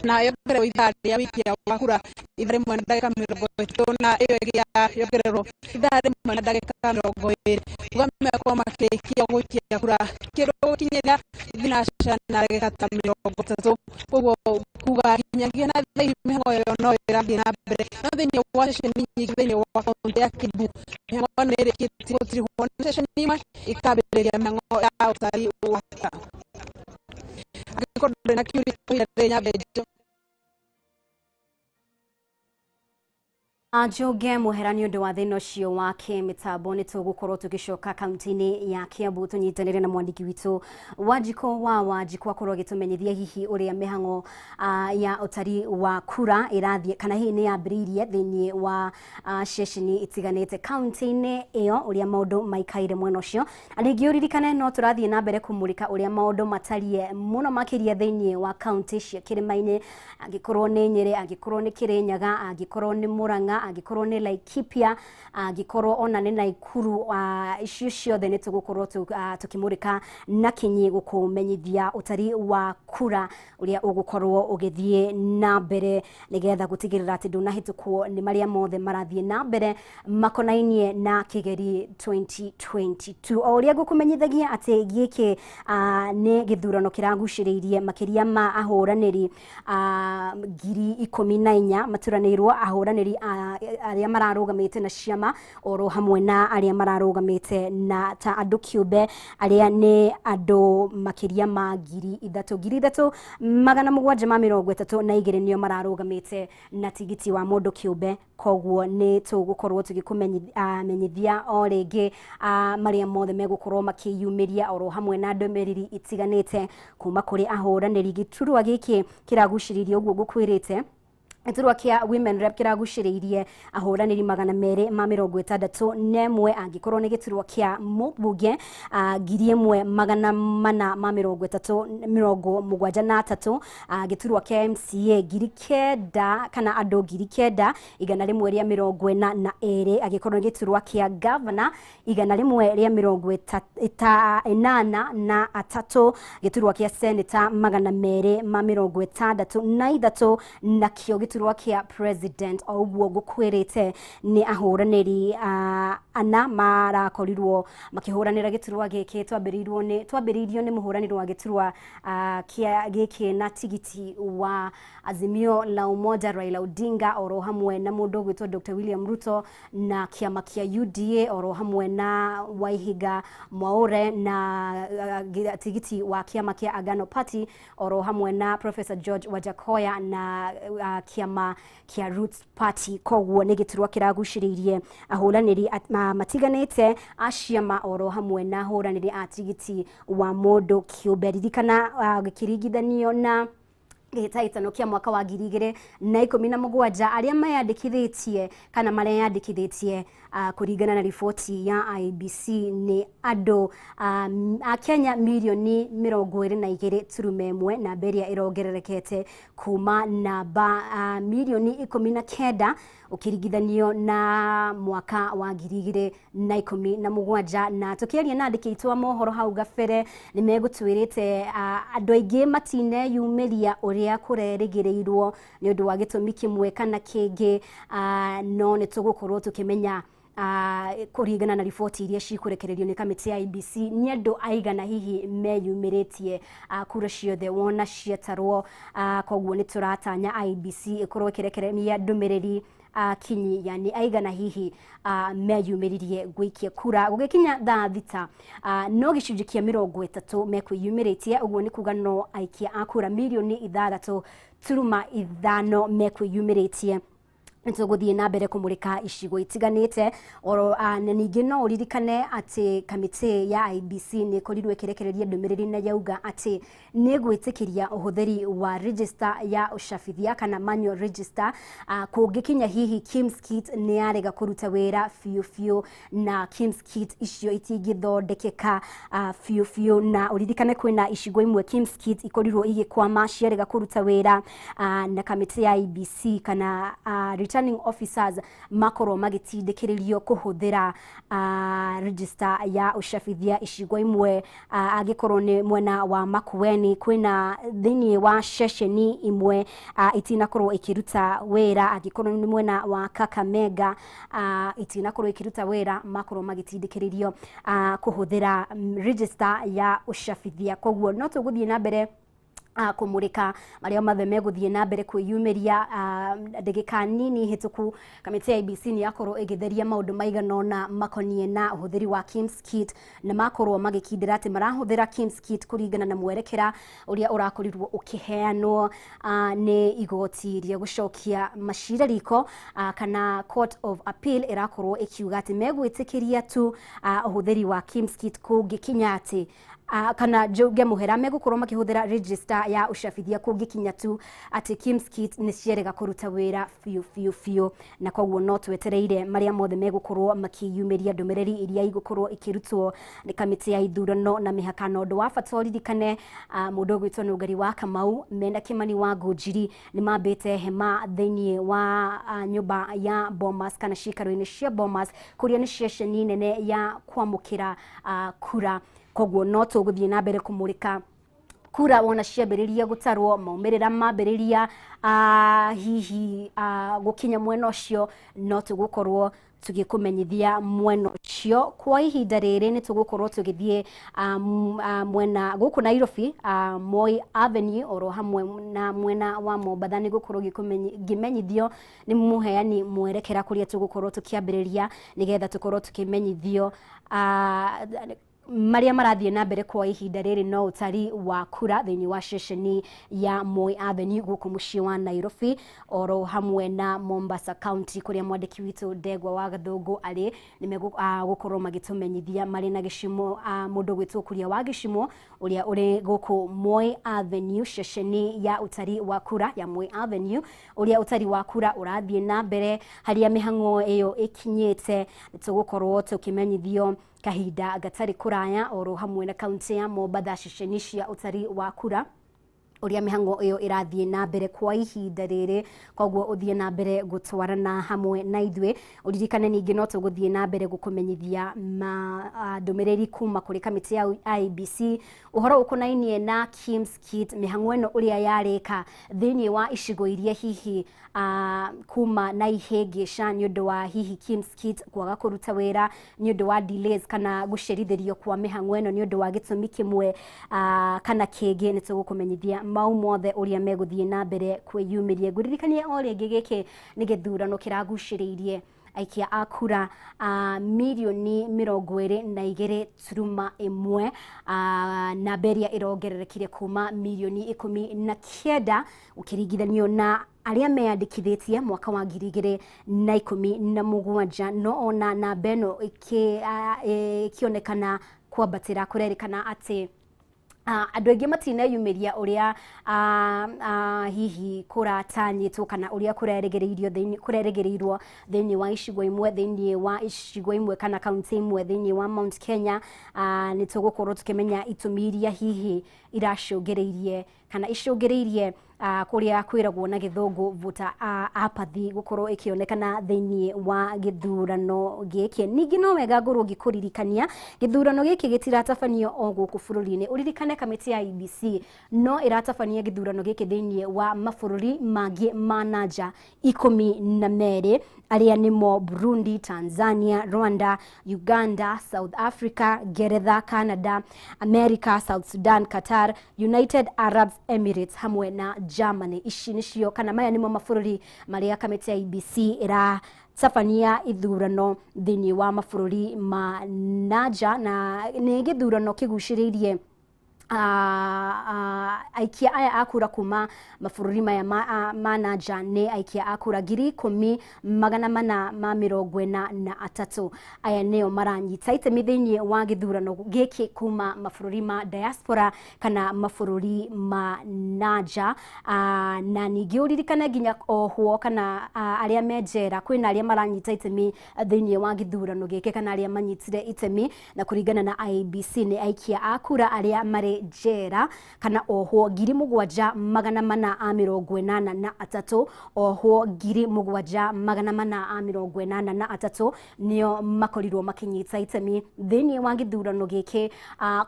na yongererwo ithaa rĩa wĩikia wa kura 1:30, na ĩyo ĩngĩ yongererwo 1:20, kuga mekorwo makĩrĩkia gũikia kura kĩndũ gũkinyĩria 9:30. Koguo kuga nginyagia na thaa ici mĩhang'o ĩyo no ĩrathiĩ na mbere, no thĩinĩ wa ceceni nyingĩ thĩinĩ wa kaunti ya Kiambu mĩhang'o nĩ ĩrĩkĩtie gũtirihwo na ceceni imwe ikambĩrĩria mĩhang'o ya ũtari wa kura. Angĩkorwo ndũrĩ na kĩũria kwa ihinda rĩrĩ nyambe njoke. Njoge mũhera nĩ ũndũ wa thĩna ũcio wa kĩmĩtambo. Nĩ tũgũkorwo tũgĩcoka kaunti-inĩ ya Kiambu tũnyitanĩre na mwandĩki witũ Wanjikũ wa Wanjikũ akorwo agĩtũmenyithia hihi ũrĩa mĩhang'o ya ũtari wa kura ĩrathiĩ kana hihi nĩ yambĩrĩirie thĩinĩ wa ceceni itiganĩte kaunti-inĩ ĩyo, ũrĩa maũndũ maikaire mwena ũcio. Na ningĩ ũririkane no tũrathiĩ na mbere kũmũrĩka ũrĩa maũndũ matariĩ mũno makĩria thĩinĩ wa kaunti cia kĩrĩma-inĩ, angĩkorwo nĩ Nyĩrĩ, angĩkorwo nĩ Kĩrĩnyaga, angĩkorwo nĩ Murang'a, Turkana, angĩkorwo nĩ Laikipia, angĩkorwo ona nĩ Naikuru, icio ciothe nĩ tũgũkorwo tũkĩmũrĩka na kinyi gũkũmenyithia ũtari wa kura ũrĩa ũgũkorwo ũgĩthiĩ na mbere nĩgetha gũtigĩrĩra atĩ ndũnahĩtũkwo nĩ marĩa mothe marathiĩ na mbere makonainie na Kigeri 2022. O ũrĩa ngũkũmenyithagia atĩ gĩkĩ nĩ gĩthurano kĩragucĩrĩirie makĩria ma ahũranĩri 14,000 maturanĩirwo, ahũranĩri arĩa mararũgamĩte na ciama oro hamwe na arĩa mararũgamĩte na ta andũ kĩũmbe arĩa nĩ andũ makĩria ma 3,732 nĩo mararũgamĩte na tigiti wa mũndũ kĩũmbe. Koguo nĩ tũgũkorwo tũgĩkũmenyithia o rĩngĩ marĩa mothe megũkorwo makĩyumĩria oro hamwe na ndũmĩrĩri itiganĩte kuma kũrĩ ahũranĩri. Gĩturwa gĩkĩ kĩragucĩrĩirie ũguo ngũkwĩrĩte, gĩturwa kĩa Women Rep kĩragucĩrĩirie ahũranĩri 261, angĩkorwo nĩ gĩturwa kĩa mũmbunge 1473, gĩturwa kĩa MCA 9,000 kana andũ 9,142, angĩkorwo nĩ gĩturwa kĩa governor 183, gĩturwa kĩa senator 263, nakĩo gĩturwa kĩa president. O ũguo ngũkwĩrĩte nĩ ahũranĩri ana marakorirwo makĩhũranĩra gĩturwa gĩkĩ. Twambĩrĩirio nĩ mũhũranĩri wa gĩturwa kĩa gĩkĩ na tigiti wa Azimio la Umoja Raila Odinga oro hamwe na mũndũ ũgwĩtwo Dr. William Ruto na kĩama kĩa UDA oro hamwe na Waihiga Mwaure na tigiti wa kĩama kĩa Agano Party oro hamwe na Professor George Wajakoya na kĩama kĩa Roots Party. Koguo nĩ gĩturwa kĩragucĩrĩirie ahũranĩri matiganĩte a ciama oro hamwe na ahũranĩri a tigiti wa mũndũ kĩũmbe. Ririkana gĩkĩringithanio na gĩhĩtahĩtano kĩa mwaka wa 2017 arĩa meyandĩkithĩtie kana mareyandĩkithĩtie kũringana na riboti ya IEBC nĩ andũ a Kenya mirioni 22.1, namba ĩrĩa ĩrongererekete kuma namba mirioni 19 ũkĩringithanio na mwaka wa 2017. Na tũkĩaria na andĩki aitũ a mohoro hau gabere nĩ megũtwĩrĩte andũ aingĩ matineyumĩria ũrĩa kũrerĩgĩrĩirwo nĩ ũndũ wa gĩtũmi kĩmwe kana kĩngĩ, no nĩ tũgũkorwo tũkĩmenya kũringana na riboti iria cikũrekererio nĩ kamĩtĩ ya IEBC nĩ andũ aigana hihi meyumĩrĩtie kura ciothe wona ciatarwo. Koguo nĩ tũratanya IEBC ĩkorwo ĩkĩrekereria ndũmĩrĩri kinyi yani aigana hihi meyumĩririe gwĩikia kura. Gũgĩkinya thaa 6 no gĩcunjĩ kĩa 30 mekwĩyumĩrĩtie, ũguo nĩ kuga no aikia a kura mirioni 6.5 mekwĩyumĩrĩtie. Nĩtũgũthiĩ na mbere kũmũrĩka icigo itiganĩte oro na ningĩ no ũririkane atĩ kamĩtĩ ya IEBC nĩ ĩkorirwo ĩkĩrekereria ndũmĩrĩri na yauga atĩ nĩ ĩgwĩtĩkĩria ũhũthĩri wa register ya ũcabithia kana manual register kũngĩkinya hihi KIEMS kit nĩ yarega kũruta wĩra biũ biũ na KIEMS kit icio itingĩthondekeka biũ biũ. Na ũririkane kwĩna icigo imwe KIEMS kit ikorirwo igĩkwama ciarega kũruta wĩra na kamĩtĩ ya IEBC kana returning officers makorwo magĩtindĩkĩrĩrio kũhũthĩra register ya ũcabithia icigo imwe, angĩkorwo nĩ mwena wa Makueni kwĩna thĩinĩ wa ceceni imwe itinakorwo ikĩruta wĩra, angĩkorwo nĩ mwena wa Kakamega itinakorwo ikĩruta wĩra, makorwo magĩtindĩkĩrĩrio kũhũthĩra register ya ũcabithia. Koguo no tũgũthiĩ na mbere kũmũrĩka marĩa mothe megũthiĩ na mbere kwĩyumĩria. Ndagĩka nini hĩtũku kamĩtĩ ya IEBC nĩ yakorwo ĩgĩtheria maũndũ maigana ũna makoniĩ na ũhũthĩri wa KIEMS kit, na makorwo magĩkindĩra atĩ marahũthĩra KIEMS kit kũringana na mwerekera ũrĩa ũrakorirwo ũkĩheanwo nĩ igoti rĩa gũcokia macira riko kana Court of Appeal ĩrakorwo ĩkiuga atĩ megwĩtĩkĩria tu ũhũthĩri wa KIEMS kit kũngĩkinya atĩ kana njuge muhera megukorwo makihuthira register ya ucabithia kungikinya tu ati KIMS kit ni cierega kuruta wira biu biu biu, na koguo no twetereire maria mothe megukorwo makiyumiria ndumiriri iria igukorwo ikirutwo ni kamiti ya ithurano na mihaka. Na undu wa bata uririkane mundu ugwitwo Nungari wa Kamau mena Kimani wa Ngunjiri ni mambite hema thiini wa nyumba ya Bomas kana cikaro-ini cia Bomas kuria ni ceceni nene ya kwamukira kura. Koguo no tuguthie na mbere kumurika kura wona ciambĩrĩria gũtarwo, maumĩrĩra mambĩrĩria hihi gũkinya mwena ũcio, no tũgũkorwo tũgĩkũmenyithia mwena ũcio. Kwa ihinda rĩrĩ nĩ tũgũkorwo tũgĩthiĩ mwena gũkũ Nairobi, Moi Avenue oro hamwe na mwena wa Mombatha, nĩ gũkorwo ngĩmenyithio nĩ mũheani mwerekera kũrĩa tũgũkorwo tũkĩambĩrĩria nĩgetha tũkorwo tũkĩmenyithio maria marathiĩ na mbere kwa ihinda rĩrĩ no ũtari wa kura thĩinĩ wa ceceni ya Moi Avenue gũkũ mũciĩ wa Nairobi oro hamwe na Mombasa County kũrĩa mwandĩki witũ Ndegwa wa Gathũngũ arĩ nĩ megũkorwo magĩtũmenyithia marĩ na gĩcimo mũndũ gwĩtwo Kuria wa Gĩcimo ũrĩa ũrĩ gũkũ Moi Avenue ceceni ya ũtari wa kura ya Moi Avenue ũrĩa ũtari wa kura ũrathiĩ na mbere harĩa mĩhang'o ĩyo ĩkinyĩte. Tũgũkorwo tũkĩmenyithio kahinda gatari kuraya oro hamwe na kaunti ya Mombatha ceceni cia ũtari wa kura ũrĩa mĩhang'o ĩyo ĩrathiĩ na mbere kwa ihinda rĩrĩ. Koguo ũthiĩ na mbere gũtwarana hamwe na ithuĩ. Ũririkane ningĩ no tũgũthiĩ na mbere gũkũmenyithia ndũmĩrĩri kuma kũrĩ kamĩtĩ ya IEBC ũhoro ũkonainie na KIMS kit, mĩhang'o ĩno ũrĩa yarĩka thĩinĩ wa icigo iria hihi kuma na ihĩngĩca nĩ ũndũ wa hihi KIMS kit kwaga kũruta wĩra nĩ ũndũ wa delays kana gũcerithĩrio kwa mĩhang'o ĩno nĩ ũndũ wa gĩtũmi kĩmwe kana kĩngĩ. Nĩ tũgũkũmenyithia mau mothe ũrĩa megũthiĩ na mbere kwĩyumĩria. Ngũririkanie o rĩngĩ gĩkĩ nĩ gĩthurano kĩragucĩrĩirie aikia a kura mirioni 22.1, namba ĩrĩa ĩrongererekire kuma mirioni 19 ũkĩringithanio na arĩa meyandĩkithĩtie mwaka wa 2017. No ona namba ĩno ĩkĩonekana kwambatĩra, kũrerĩkana atĩ andũ aingĩ matineyumĩria ũrĩa hihi kũratanyĩtwo kana ũrĩa kũrerĩgĩrĩirwo thĩinĩ wa icigo imwe thĩinĩ wa icigo imwe kana kaunti imwe thĩinĩ wa Mount Kenya. Nĩ tũgũkorwo tũkĩmenya itũmi iria hihi iracũngĩrĩirie kana icũngĩrĩirie kũrĩa kwĩragwo na gĩthũngũ voter apathy gũkorwo ĩkĩonekana thĩinĩ wa gĩthurano gĩkĩ. Ningĩ no wega ngorwo ngĩkũririkania gĩthurano gĩkĩ gĩtiratabanio o gũkũ bũrũri-inĩ. Ũririkane kamĩtĩ ya IEBC no ĩratabania gĩthurano gĩkĩ thĩinĩ wa mabũrũri mangĩ ma nanja 12 arĩa nĩmo Burundi, Tanzania, Rwanda, Uganda, South Africa, Ngeretha, Canada, America, South Sudan, Qatar, United Arab Emirates hamwe na Germany. Ici nĩcio kana maya nĩmo mabũrũri marĩa kamĩtĩ ya IEBC ĩratabania ithurano thĩinĩ wa mabũrũri ma nanja, na nĩ gĩthurano kĩgucĩrĩirie aikia aya a kura kuma mabũrũri maya ma nanja nĩ aikia a kura 10,443. Aya nĩo maranyita itemi thĩinĩ wa gĩthurano gĩkĩ kuma mabũrũri ma diaspora kana mabũrũri ma nanja. Na ningĩ ũririkane nginya ohwo kana arĩa me njera kwĩna arĩa maranyita itemi thĩinĩ wa gĩthurano gĩkĩ kana arĩa manyitire itemi, na kũringana na IEBC nĩ aikia a kura arĩa marĩ njera kana ohwo 7,483, ohwo 7,483 nĩo makorirwo makinyita itemi thĩinĩ wa gĩthurano gĩkĩ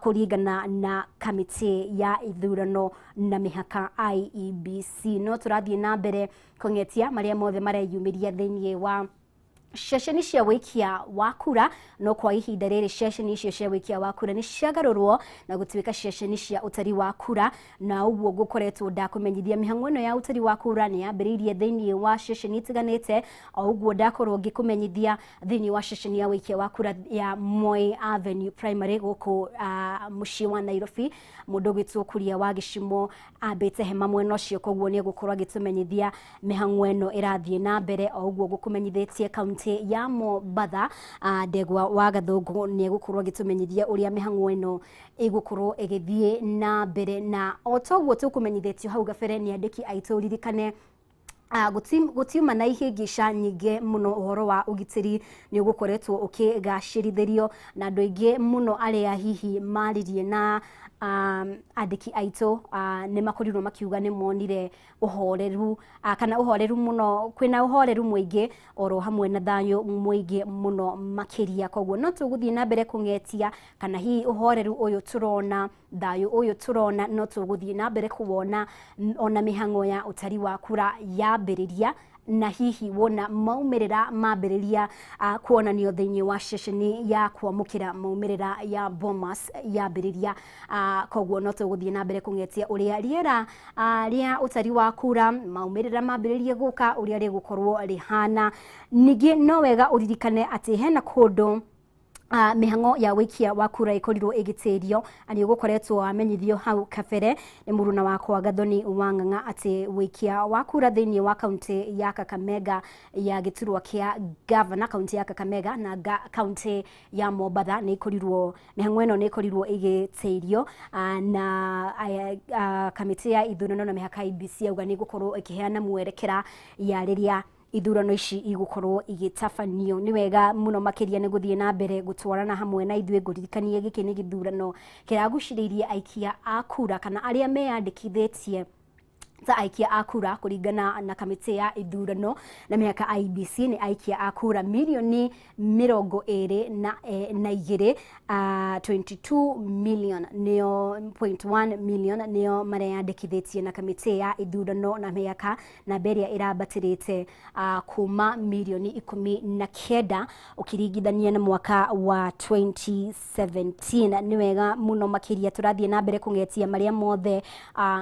kũringana na kamĩtĩ ya ithurano na mĩhaka IEBC. No tũrathiĩ na mbere kũng'etia marĩa mothe mareyumĩria thĩinĩ wa ceceni cia wĩikia wa kura, no kwa ihinda rĩrĩ ceceni icio cia wĩikia wa kura nĩ ciagarũrwo na gũtuĩka ceceni cia ũtari wa kura, na ũguo gũkoretwo ndakũmenyithia mĩhang'o ĩno ya ũtari wa kura nĩ yambĩrĩirie thĩinĩ wa ceceni itiganĩte. O ũguo ndakorwo ngĩkũmenyithia thĩinĩ wa ceceni ya wĩikia wa kura ya Moi Avenue Primary gũkũ mũciĩ wa Nairobi, mũndũ ũgwĩtwo Kuria wa Gĩcimo ambĩte hema mwena ũcio, koguo nĩ egũkorwo agĩtũmenyithia mĩhang'o ĩno ĩrathiĩ na mbere. O ũguo gũkũmenyithĩtie kaunti kaunti ya Mombatha. Ndegwa wa Gathũngũ nĩ egũkorwo agĩtũmenyithia ũrĩa mĩhang'o ĩno ĩgũkorwo ĩgĩthiĩ na mbere, na o toguo tũkũmenyithĩtio hau gabere nĩ andĩki aitũ, ririkane gũtiuma na ihĩngĩca nyingĩ mũno ũhoro wa ũgitĩri nĩ ũgũkoretwo ũkĩgacĩrithĩrio na andũ aingĩ mũno arĩa hihi maririe na andĩki aitũ nĩ makorirwo makiuga nĩ monire ũhoreru kana ũhoreru mũno, kwĩna ũhoreru mũingĩ oro hamwe na thayũ mũingĩ mũno makĩria. Koguo no tũgũthiĩ na mbere kũng'etia kana hihi ũhoreru ũyũ tũrona, thayũ ũyũ tũrona, no tũgũthiĩ na mbere kuwona ona mĩhang'o ya ũtari wa kura yambĩrĩria, na hihi wona maumĩrĩra mambĩrĩria kuonanio thĩinĩ wa ceceni ya kwamũkĩra maumĩrĩra ya Bomas yambĩrĩria. Koguo no tũgũthiĩ na mbere kũng'etia ũrĩa rĩera rĩa ũtari wa kura maumĩrĩra mambĩrĩrie gũka ũrĩa rĩgũkorwo rĩhana. Ningĩ no wega ũririkane atĩ hena kũndũ mĩhang'o ya wĩikia wa kura ĩkorirwo ĩgĩtĩrio, na nĩ ũgũkoretwo wamenyithio hau kabere nĩ mũruna wakwa Gathoni wa Ng'ang'a atĩ wĩikia wa kura thĩinĩ wa kaunti ya Kakamega ya gĩturwa kĩa gavana kaunti ya Kakamega na kaunti ya Mombatha nĩ ĩkorirwo mĩhang'o ĩno nĩ ĩkorirwo ĩgĩtĩrio, na kamĩtĩ ya ithurano na mĩhaka IEBC yauga nĩ ĩgũkorwo ĩkĩheana mwerekera ya rĩrĩa ithurano ici igũkorwo igĩtabanio. Nĩ wega mũno makĩria nĩ gũthiĩ na mbere gũtwarana hamwe na ithuĩ. Ngũririkanie gĩkĩ nĩ gĩthurano kĩragucĩrĩirie aikia a kura kana arĩa meyandĩkithĩtie ta aikia a kura kũringana na kamĩtĩ ya ithurano na mĩhaka IEBC nĩ aikia a kura mirioni 22 22 million nĩo 0.1 million nĩo mareyandĩkithĩtie na kamĩtĩ ya ithurano na mĩhaka, na mbere ĩrĩa ĩrambatĩrĩte kuma mirioni 19 ũkĩringithania na mwaka wa 2017. Nĩ wega mũno makĩria tũrathiĩ na mbere kũng'etia marĩa mothe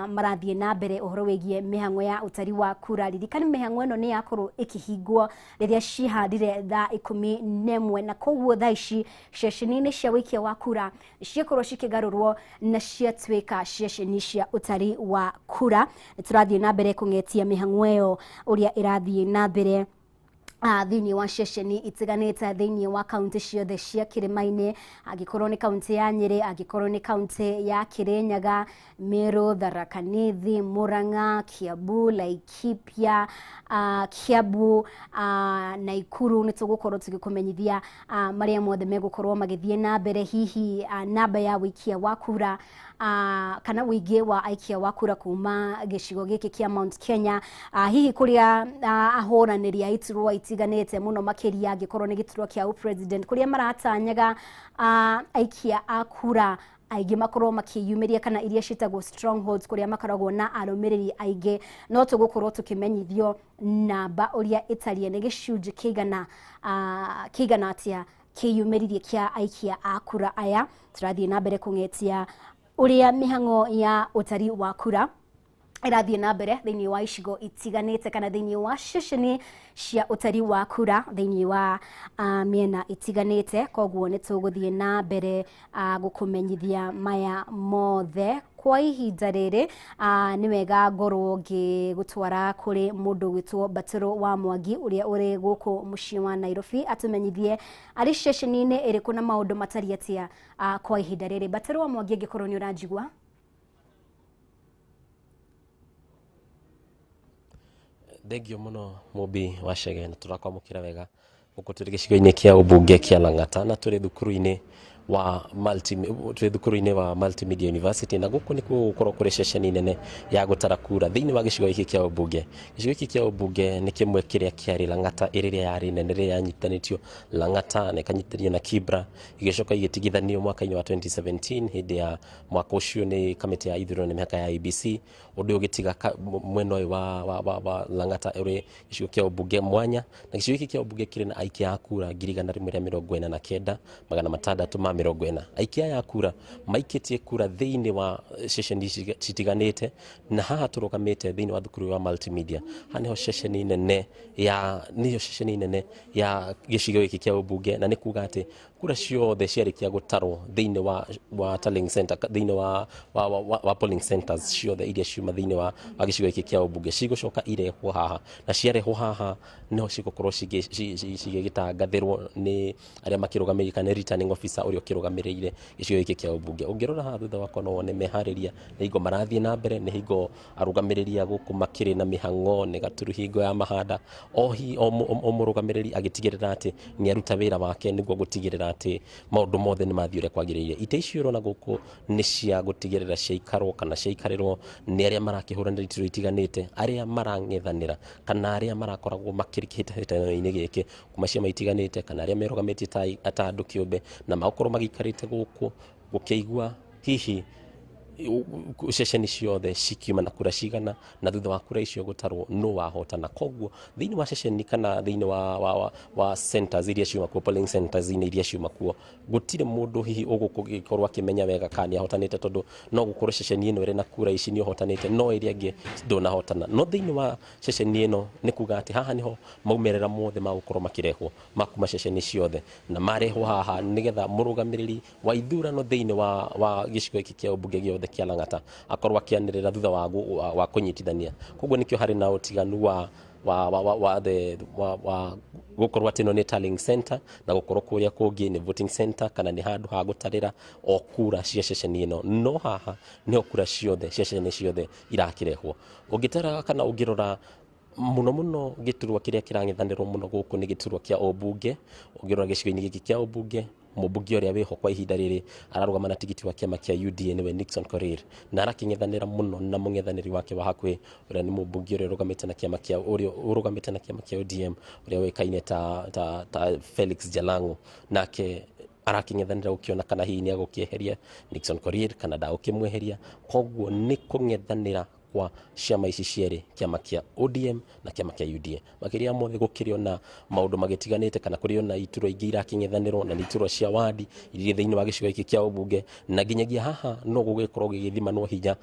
marathiĩ na mbere ũhoro wĩgiĩ mĩhang'o ya ũtari wa kura. Ririkana mĩhang'o ĩno nĩ yakorwo ĩkĩhingwo rĩrĩa cihandire thaa 11, na koguo thaa ici ceceni-inĩ cia wĩikia wa kura ciakorwo cikĩgarũrwo na ciatuĩka ceceni cia ũtari wa kura. Tũrathiĩ na mbere kũng'etia mĩhang'o ĩyo ũrĩa ĩrathiĩ na mbere thĩinĩ wa ceceni itiganĩte thĩinĩ wa kaunti ciothe cia kĩrĩma-inĩ, angĩkorwo nĩ kaunti ya Nyĩrĩ, angĩkorwo nĩ kaunti ya Kĩrĩnyaga, Meru, Tharaka Nithi, Murang'a, Kiambu, Laikipia, Kiambu, Naikuru. Nĩ tũgũkorwo tũgĩkũmenyithia marĩa mothe megũkorwo magĩthiĩ na mbere, hihi namba ya wĩikia wa kura kana wĩingĩ wa aikia wa kura kuma gĩcigo gĩkĩ kĩa Mount Kenya, hihi kũrĩa ahũranĩri a iturwa itiganĩte mũno makĩria angĩkorwo nĩ gĩturwa kĩa president kũrĩa maratanyaga aikia a kura aingĩ makorwo makĩyumĩria kana iria ciĩtagwo strongholds kũrĩa makoragwo na arũmĩrĩri aingĩ. No tũgũkorwo tũkĩmenyithio namba ũrĩa ĩtariĩ nĩ gĩcunjĩ kĩigana atĩa kĩyumĩririe kĩa aikia a kura aya. Tũrathiĩ na mbere kũng'etia ũrĩa mĩhang'o ya ũtari wa kura ĩrathiĩ na mbere thĩinĩ wa icigo itiganĩte kana thĩinĩ wa ceceni cia ũtari wa kura thĩinĩ wa mĩena itiganĩte. Koguo nĩ tũgũthiĩ na mbere gũkũmenyithia maya mothe kwa ihinda rĩrĩ. Nĩ wega ngorwo ngĩgũtwara kũrĩ mũndũ gwĩtwo Batũrũ wa Mwangi ũrĩa ũrĩ gũkũ mũciĩ wa Nairobi atũmenyithie arĩ ceceni-inĩ ĩrĩkũ na maũndũ matariĩ atĩa kwa ihinda rĩrĩ. Batũrũ wa Mwangi, angĩkorwo nĩ ũranjigua. Thengio muno Mumbi wa Chege, na tũrakwamũkĩra wega gũkũ tũrĩ gĩcigo-inĩ kĩa ũmbunge kĩa Lang'ata na tũrĩ thukuru-inĩ wa Multimedia University, na gũkũ nĩkuo gũkorwo kũrĩ ceceni nene ya gũtara kura thĩinĩ wa gĩcigo gĩkĩ kĩa ũmbunge. Gĩcigo gĩkĩ kĩa ũmbunge nĩ kĩmwe kĩrĩa kĩarĩ Lang'ata ĩrĩa yarĩ nene rĩrĩa yanyitanĩtio Lang'ata na ĩkanyitanio na Kibra, igĩcoka igĩtigithanio mwaka-inĩ wa 2017 hĩndĩ ya mwaka ũcio nĩ kamĩtĩ ya ithurano na mĩhaka ya IEBC, ũndũ ũgĩtiga mwena ũyũ wa Lang'ata ũrĩ gĩcigo kĩa ũmbunge mwanya, na gĩcigo gĩkĩ kĩa ũmbunge kĩrĩ na aikia a kura 149,649 ma 40. Aikia aya a kura maikitie kura thiini wa ceceni citiganite, na haha turugamite thiini wa thukuru wa multimedia. Haha niho ceceni nene ya niho ceceni nene ya gicigo giki kia ubunge, na ni kuga ati kura ciothe ciarikia gutarwo thiini wa tallying center, thiini wa polling centers ciothe iria ciuma thiini wa gicigo giki kia ubunge cigucoka irehwo haha, na ciarehwo haha niho cigukorwo cigigitangathirwo ni aria makirugamĩrĩire kana returning officer uria ukirugamĩrĩire gicigo giki kia ubunge. Ũngĩrora haha thutha wakwa no wone meharĩria nĩ hingo marathiĩ na mbere, nĩ hingo arũgamĩrĩri a gũkũ makĩrĩ na mĩhang'o, nĩ gaturu hingo ya mahanda, o mũrũgamĩrĩri agĩtigĩrĩra atĩ nĩ aruta wĩra wake nĩguo gũtigĩrĩra atĩ maũndũ mothe nĩ mathiĩ ũrĩa kwagĩrĩire. Itĩ icio ũrona gũkũ nĩ cia gũtigĩrĩra ciaikarwo kana ciaikarĩrwo nĩ arĩa marakĩhũranĩra iturwa itiganĩte, arĩa marang'ethanĩra kana arĩa marakoragwo makĩrĩ kĩhĩtahĩtano-inĩ gĩkĩ kuma ciama itiganĩte, kana arĩa merũgamĩtie ta andũ kĩũmbe, na magakorwo magĩikarĩte gũkũ gũkĩigua hihi ceceni ciothe cikiuma na kura cigana, na thutha wa kura icio gutarwo no wahotana. Koguo thiini wa ceceni kana thiini wa centers iria ciuma kuo, polling centers iria ciuma kuo, gutire mundu hihi ugukorwo akimenya wega kana ni ahotanite, tondu no gukorwo ceceni ino iri na kura ici ni uhotanite no iria ingi ndunahotana. No thiini wa ceceni ino ni kuga ati haha niho maumerera mothe magukorwo makirehwo makuma ceceni ciothe, na marehwo haha nigetha murugamiriri wa ithurano thiini wa gicigo giki kia ubunge giothe kia Lang'ata akorwo akianĩrĩra thutha wa kũnyitithania. Koguo nikio harĩ na ũtiganu wa gukorwo atĩ ĩno nĩ tallying center na gukorwo kũrĩa kũngĩ nĩ voting center, kana nĩ handũ ha gũtarĩra o kura cia ceceni ĩno, no haha nĩho kura ciothe cia ceceni ciothe irakĩrehwo. Ũngĩtara kana ũngĩrora muno muno gĩturwa kĩrĩa kĩrang'ethanĩrwo mũno gũkũ nĩ gĩturwa kĩa ũmbunge. Ũngĩrora gĩcigo-inĩ gĩkĩ kĩa ũmbunge, mũmbunge ũrĩa wĩho kwa ihinda rĩrĩ ararũgama na tigiti wa kĩama kĩa UDA nĩwe Nixon Korir, na arakĩng'ethanĩra mũno na mũng'ethanĩri wake wa hakuhĩ ũrĩa nĩ mũmbunge ũrĩa ũrũgamĩte na kĩama kĩa ũrĩa ũrũgamĩte na kĩama kĩa ODM ũrĩa ũĩkaine ta Felix Jalango, nake arakĩng'ethanĩra gũkĩona kana hihi nĩ agũkĩeheria Nixon Korir kana ndagũkĩmweheria. Koguo nĩ kũng'ethanĩra kwa ciama ici cierĩ, kĩama kĩa ODM na kĩama kĩa UDA. Makĩria mothe gũkĩrĩ ona maũndũ magĩtiganĩte, kana kũrĩ ona iturwa ingĩ irakĩng'ethanĩrwo na nĩ iturwa cia wadi iria thĩinĩ wa gĩcigo gĩkĩ kĩa ũmbunge, na nginyagia haha no gũgĩkorwo gĩgĩthimanwo hinya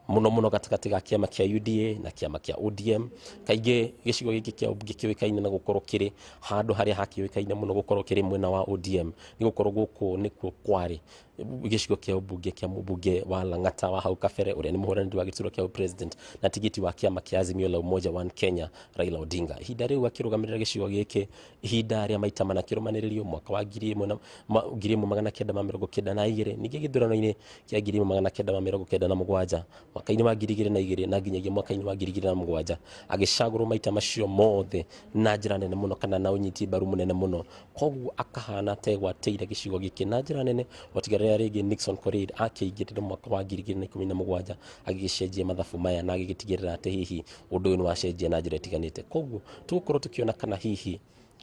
muno muno gatagatĩ ga kĩama kĩa UDA na kĩama kĩa ODM. Kaingĩ gĩcigo gĩkĩ kĩa ũmbunge kĩũĩkaine na gũkorwo kĩrĩ handũ harĩa hakĩũĩkaine mũno gũkorwo kĩrĩ mwena wa ODM, nĩ gũkorwo gũkũ nĩkuo kwarĩ gĩcigo kĩa ũmbunge kĩa mũmbunge wa Lang'ata wa hau kabere ũrĩa nĩ mũhũranĩri wa gĩturwa kĩa president na tigiti wa kĩama kĩa Azimio la Umoja One Kenya Raila Odinga. Ihinda rĩu akĩrũgamĩrĩra gĩcigo gĩkĩ ihinda rĩa maita mana kĩrũmanĩrĩrio mwaka wa 1992, ningĩ gĩthurano-inĩ kĩa 1997, mwaka-inĩ wa 2002 na nginyagia mwaka-inĩ wa 2007, agĩcagũrwo maita macio mothe na njĩra nene mũno kana na ũnyiti mbaru mũnene mũno. Koguo akahana ta egwatĩire gĩcigo gĩkĩ na njĩra nene, gũtigarĩra rĩngĩ Nixon Korir akĩingĩrĩra mwaka wa 2017 agĩgĩcenjia mathabu maya na agĩgĩtigĩrĩra atĩ hihi ũndũ ũyũ nĩ wacenjia na njĩra ĩtiganĩte. Koguo tũgũkorwo tũkĩona kana hihi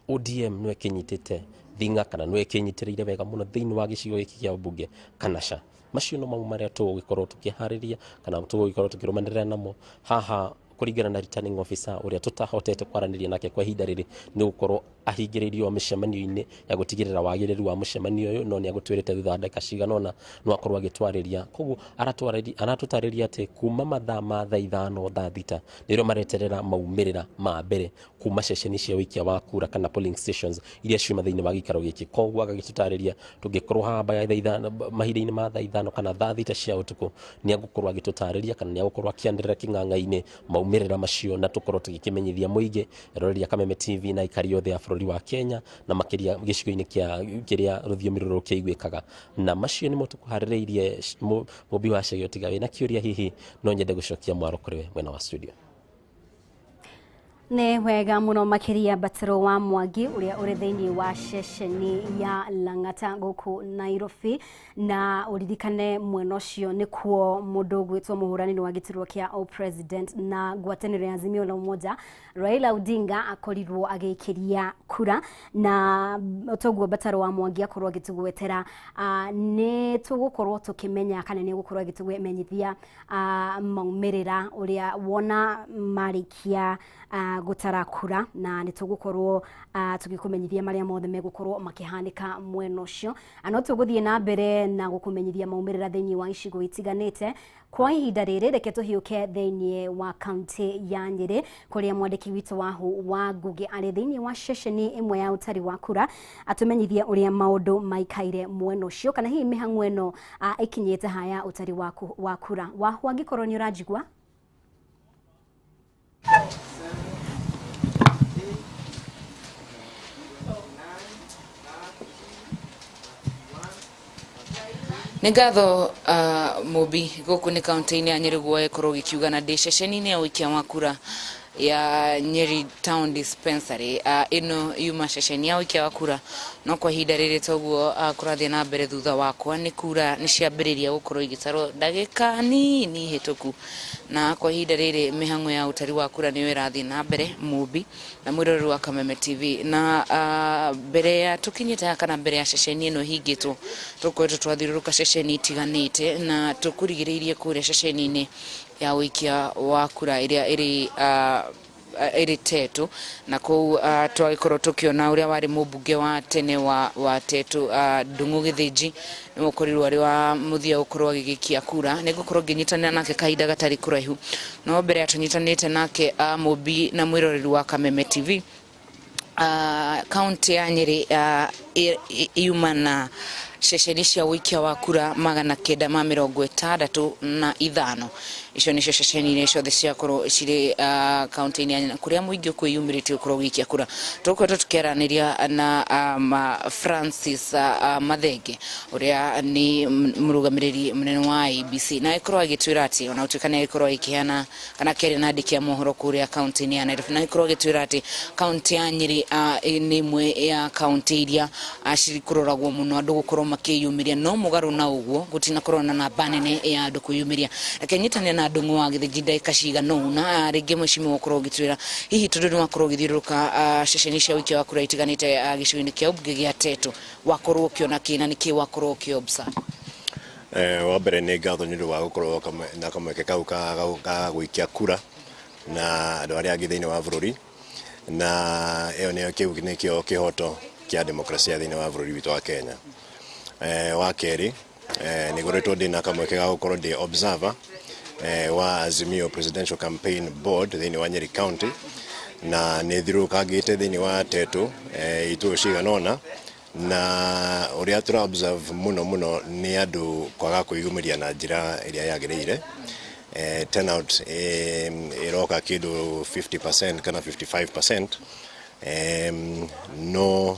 ODM nĩwe ĩkĩnyitĩte thinga kana nĩwe ĩkĩnyitĩrĩire wega mũno thĩinĩ wa gĩcigo gĩkĩ kĩa ũmbunge kana ca. Macio no mamwe marĩa tũgũgĩkorwo tũkĩharĩria kana tũgũgĩkorwo tũkĩrũmanĩrĩra namo haha kũringana na returning officer ũrĩa tũtahotete kwaranĩria nake kwa ihinda rĩrĩ, nĩ gũkorwo ahingĩrĩirio mĩcemanio-inĩ ya gũtigĩrĩra wagĩrĩru wa mũcemanio ũyũ, no nĩ agũtwĩrĩte thutha wa ndagĩka cigana ũna no akorwo agĩtwarĩria. Koguo aratũtarĩria atĩ kuma mathaa ma thaa 5 thaa 6 nĩrĩo mareterera maumĩrĩra ma mbere kuma ceceni cia ũikia wa kura kana polling stations iria ciuma thĩinĩ wa gĩikaro gĩkĩ. Koguo agagĩtũtarĩria tũngĩkorwo haha mahinda-inĩ ma thaa 5 kana thaa 6 cia ũtukũ nĩ agũkorwo agĩtũtarĩria kana nĩ agũkorwo akĩanĩrĩra kĩng'ang'a-inĩ maumĩrĩra macio, na tũkorwo tũgĩkĩmenyithia mũingĩ eroreria Kameme TV na aikari othe a bũrũri wa Kenya na makĩria gĩcigo-inĩ kĩrĩa rũthiomi rũrũ kĩiguĩkaga. Na macio nĩmo tũkũharĩrĩirie. Mũmbi wa Cegĩ, tiga wĩna kĩũria hihi no nyende gũcokia mwaro kũrĩ we mwena wa studio. Nĩ wega mũno makĩria Batero wa Mwangi ũrĩa ũrĩ thĩinĩ wa ceceni ya Lang'ata gũkũ Nairobi, na ũririkane mwena ũcio nĩkuo mũndũ ũgwĩtwo mũhũranĩri wa gĩturwa kĩa o president na ngwatanĩro ya Azimio la Umoja Raila Odinga akorirwo agĩikĩria kura, na toguo Batero wa Mwangi akorwo agĩtũgwetera nĩ tũgũkorwo tũkĩmenya kana nĩ gũkorwo agĩtũmenyithia maumĩrĩra ũrĩa wona marĩkia Gũtara kura na nĩ tũgũkorwo tũgĩkũmenyithia marĩa mothe megũkorwo makĩhanĩka mwena ũcio. No tũgũthiĩ na mbere na gũkũmenyithia maumĩrĩra thĩinĩ wa icigo itiganĩte. Kwa ihinda rĩrĩ reke tũhiũke thĩinĩ wa kaunti ya Nyĩrĩ kũrĩa mwandĩki witũ wa Ngugi arĩ thĩinĩ wa ceceni ĩmwe ya ũtari wa kura atũmenyithie ũrĩa maũndũ maikaire mwena ũcio, kana hihi mĩhang'o ĩno ĩkinyĩte haya ũtari wa kura. Wahu, angĩkorwo nĩ ũranjigua. Nĩ ngatho Mũmbi. Gũkũ nĩ kaunti-inĩ ya Nyĩrĩ guoya ĩkorwo gĩkiuga na ndĩ ceceni-inĩ ya ũikia wa kura ya Nyeri Town Dispensary. Ĩno yuma ceceni ya ũikia wa kura, no kwa ihinda rĩrĩ toguo kũrathiĩ na mbere thutha wakwa nĩ kura nĩ ciambĩrĩria gũkorwo igĩtarwo ndagĩka nini hĩtũku, na kwa ihinda rĩrĩ mĩhang'o ya ũtari wa kura nĩyo ĩrathiĩ na mbere. Mũmbi na mwĩroreri wa Kameme TV, na mbere ya tũkinyĩte haha kana mbere ya ceceni ĩno ĩhingĩtwo, tũkoretwo twathiũrũrũka ceceni itiganĩte na tũkũrigĩrĩirie kũrĩa ceceni-inĩ ya ũikia wa kura ĩrĩa ĩrĩ Tetu, na kũu twagĩkorwo tũkĩona ũrĩa warĩ mũmbunge wa tene wa Tetu, Ndung'u Gĩthĩnji, nĩwe ũkorirwo arĩ wa mũthia gũkorwo agĩgĩikia kura. Nĩ ngũkorwo ngĩnyitanĩra nake kahinda gatarĩ kũraihu, no mbere ya tũnyitanĩte nake, Mũmbi na mwĩroreri wa Kameme TV, kaunti ya Nyĩrĩ yuma na ceceni cia ũikia wa kura 965. Icio nĩcio ceceni iria ciothe ciakorwo cirĩ kaunti-inĩ ya Nyĩrĩ kũrĩa mũingĩ ũkwĩyumĩrĩtie gũkorwo ũgĩikia kura. Tũkoretwo tũkĩaranĩria na Francis Mathenge ũrĩa nĩ mũrũgamĩrĩri mũnene wa IEBC, na agĩkorwo agĩtwĩra atĩ ona gũtuĩka nĩ agĩkorwo agĩkĩheana kana akĩaria na andĩki a mohoro kũrĩa kaunti-inĩ ya Nairobi, na agĩkorwo agĩtwĩra atĩ kaunti ya Nyĩrĩ nĩ ĩmwe ya kaunti iria cikũroragwo mũno andũ gũkorwo makĩyumĩria, no mũgarũ na ũguo gũtinakorwo na namba nene ya andũ kwĩyumĩria. Reke nyitanĩre na Ndung'u wa Gĩthĩnji ndagĩka cigana ũna, rĩngĩ mheshimiwa ũkorwo ũgĩtwĩra hihi tondũ nĩ wakorwo ũgĩthiũrũrũka ceceni cia ũikia wa kura itiganĩte gĩcigo-inĩ kĩa ũmbunge gĩa Tetu, wakorwo ũkĩona kĩ na nĩkĩ wakorwo ũkĩ observe? Wa mbere nĩ ngatho nĩ ũndũ wa gũkorwo na kamweke kau ka gũikia kura na andũ arĩa angĩ thĩinĩ wa bũrũri, na ĩyo nĩyo kĩu nĩkĩo kĩhoto kĩa demokrasia thĩinĩ wa bũrũri witũ wa Kenya. Wa kerĩ, nĩ ngoretwo ndĩna kamweke ga gũkorwo ndĩ observer wa Azimio Presidential Campaign Board thĩinĩ wa Nyeri County, na nĩ thiũrũrũkangĩte thĩinĩ wa Tetu itũũ cigana ũna, na ũrĩa tũra observe mũno mũno nĩ andũ kwaga kwĩyumĩria na njĩra ĩrĩa yagĩrĩire. Turnout ĩroka kĩndũ 50% kana 55%, no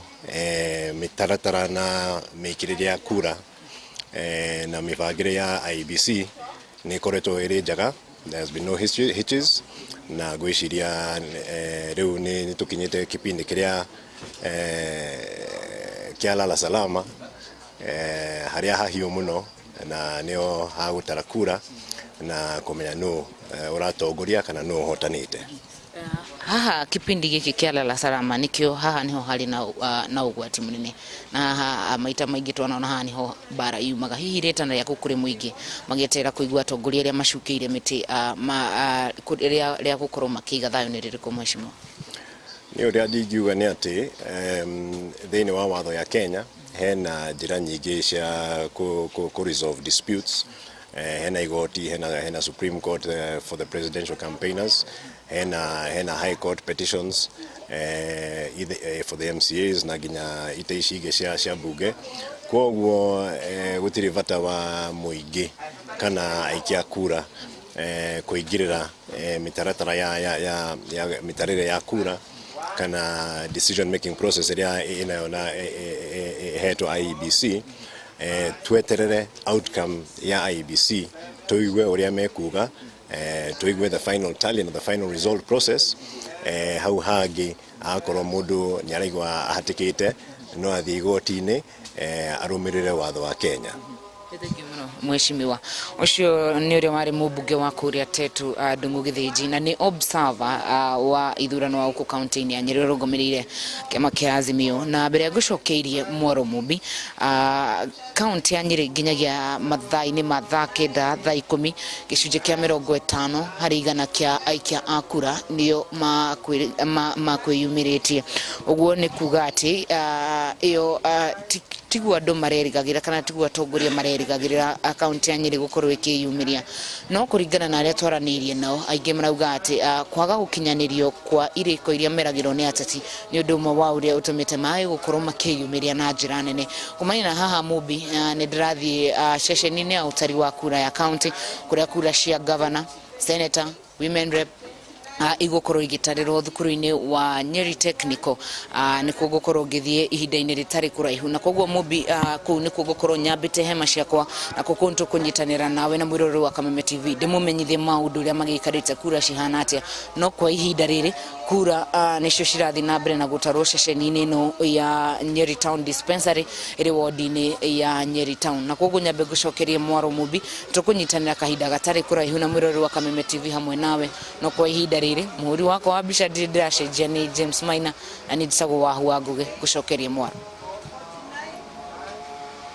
mĩtaratara na mĩikĩrĩre ya kura na mĩbangĩre ya IEBC nĩ ĩkoretwo ĩrĩ njega. There has been no hitches, na ngwĩciria rĩu nĩ tũkinyĩte kipindi kĩrĩa kĩa lala salama, harĩa hahiũ mũno na nĩho hagũtara kura na kũmenya nũ ũratongoria kana nũ ũhotanĩte. Haha kipindi gĩkĩ kĩa lala salama nĩkĩo haha nĩho harĩ na ũgwati mũnene, na haha maita maingĩ twanaona haha nĩho mbara yumaga. Hihi rĩtana rĩaku kũrĩ mũingĩ magĩeterera kũigua atongoria arĩa macukĩire mĩtĩ rĩa gũkorwo makĩiga thayũ nĩ rĩrĩkũ, mheshimiwa? Nĩ ũrĩa ndingiuga nĩ atĩ thĩinĩ wa watho ya Kenya hena njĩra nyingĩ cia ku resolve disputes. Hena igoti, hena Supreme Court for the presidential campaigners, hena High Court petitions for the MCAs na nginya ite ici ingĩ cia bunge. Koguo gũtirĩ bata wa mũingĩ kana aikia kura kũingĩrĩra mĩtaratara ya mĩtarĩre ya kura kana decision making process ĩrĩa ĩnayo na ĩhetwo IEBC. Tweterere outcome ya IEBC, tuigue ũrĩa mekuga, tuigue the final tally na the final result process. Hau hangĩ akorwo mũndũ nĩ araigua ahatĩkĩte no athiĩ igoti-inĩ arũmĩrĩre watho wa Kenya. Thengiũ mũno Mheshimiwa ucio ni uria wari mubunge wa kuria Tetu Ndung'u Githinji na ni observer wa ithurano wa guku kaunti-ini ya Nyeri urugamiriire kiama kia Azimio. Na mbere ya ngucokeirie mwaro Mumbi, kaunti ya Nyeri nginyagia mathaa-ini ma thaa 9 thaa 10 gicunjĩ kia 50 harĩ igana kia aikia a kura nio makwĩyumĩrĩtie. Ũguo nĩ kuga atĩ ĩyo tiguo andũ marerĩgagĩrĩra kana tiguo atongoria marerĩgagĩrĩra kaunti ya Nyeri gũkorwo ĩkĩyumĩria. No kũringana na arĩa twaranĩirie nao, aingĩ marauga atĩ kwaga gũkinyanĩrio kwa irĩko iria meragĩrwo nĩ ateti nĩ ũndũ ũmwe wa ũrĩa ũtũmĩte maĩ gũkorwo makĩyumĩria na njĩra nene. Kumania na haha Mumbi, nĩ ndĩrathiĩ ceceni-inĩ ya ũtari wa kura ya kaunti kũrĩa kura cia governor, senator, women rep igũkorwo igĩtarĩrwo thukuru-inĩ wa Nyeri Technical. Nĩkuo ngũkorwo ngĩthiĩ ihinda-inĩ rĩtarĩ kũraihu, na koguo Mumbi, kũu nĩkuo ngũkorwo nyambĩte hema ciakwa, na kũu nĩtũkũnyitanĩra nawe na mwĩroreri wa Kameme TV ndĩmũmenyithie maũndũ ũrĩa magĩikarĩte, kura cihana atĩa. No kwa ihinda rĩrĩ kura nĩcio cirathiĩ na mbere na gũtarwo ceceni-inĩ ĩno ya Nyeri Town Dispensary ĩrĩ wodi-inĩ ya Nyeri Town. Na koguo nyambe ngũcokerie mwaro Mumbi, tũkũnyitanĩra kahinda gatarĩ kũraihu na mwĩroreri wa Kameme TV hamwe nawe. No kwa ihinda rĩrĩ mũhũri wakwa wa mbica ndirĩ ndĩracenjia nĩ James Maina, na nĩ njĩtagwo Wahu wa Ngũgĩ. Ngũcokerie mwaro.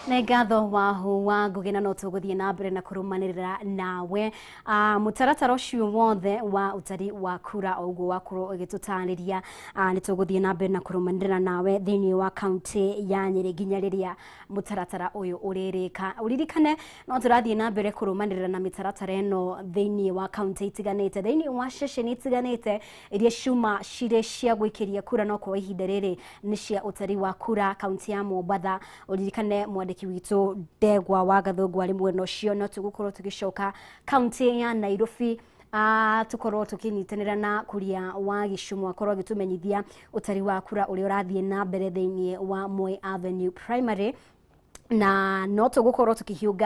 Nĩ ngatho Wahu wa Ngũgĩ, na no tũgũthiĩ na mbere na kũrũmanĩrĩra nawe mũtaratara ũcio wothe wa ũtari wa kura o ũguo wakorwo ũgĩtũtarĩria. Nĩ tũgũthiĩ na mbere na kũrũmanĩrĩra nawe thĩinĩ wa kaunti ya Nyeri nginya rĩrĩa mũtaratara ũyũ ũrĩrĩka. Ũririkane no tũrathiĩ na mbere kũrũmanĩrĩra na mĩtaratara ĩno thĩinĩ wa kaunti itiganĩte, thĩinĩ wa ceceni itiganĩte iria ciuma cirĩ cia gwĩkĩria kura, no kwa ihinda rĩrĩ nĩ cia ũtari wa kura kaunti ya Mombatha. Ũririkane mwandĩki witũ Ndegwa wa Gathũngũ arĩ mwena ũcio. No tũgũkorwo tũgĩcoka kaunti ya Nairobi, tukorwo tukinyitanĩra na Kuria wa Gĩcumu akorwo agĩtũmenyithia ũtari wa kura ũrĩa ũrathiĩ na mbere thĩinĩ wa Moi Avenue Primary, na no tũgũkorwo tũkĩhiũnga.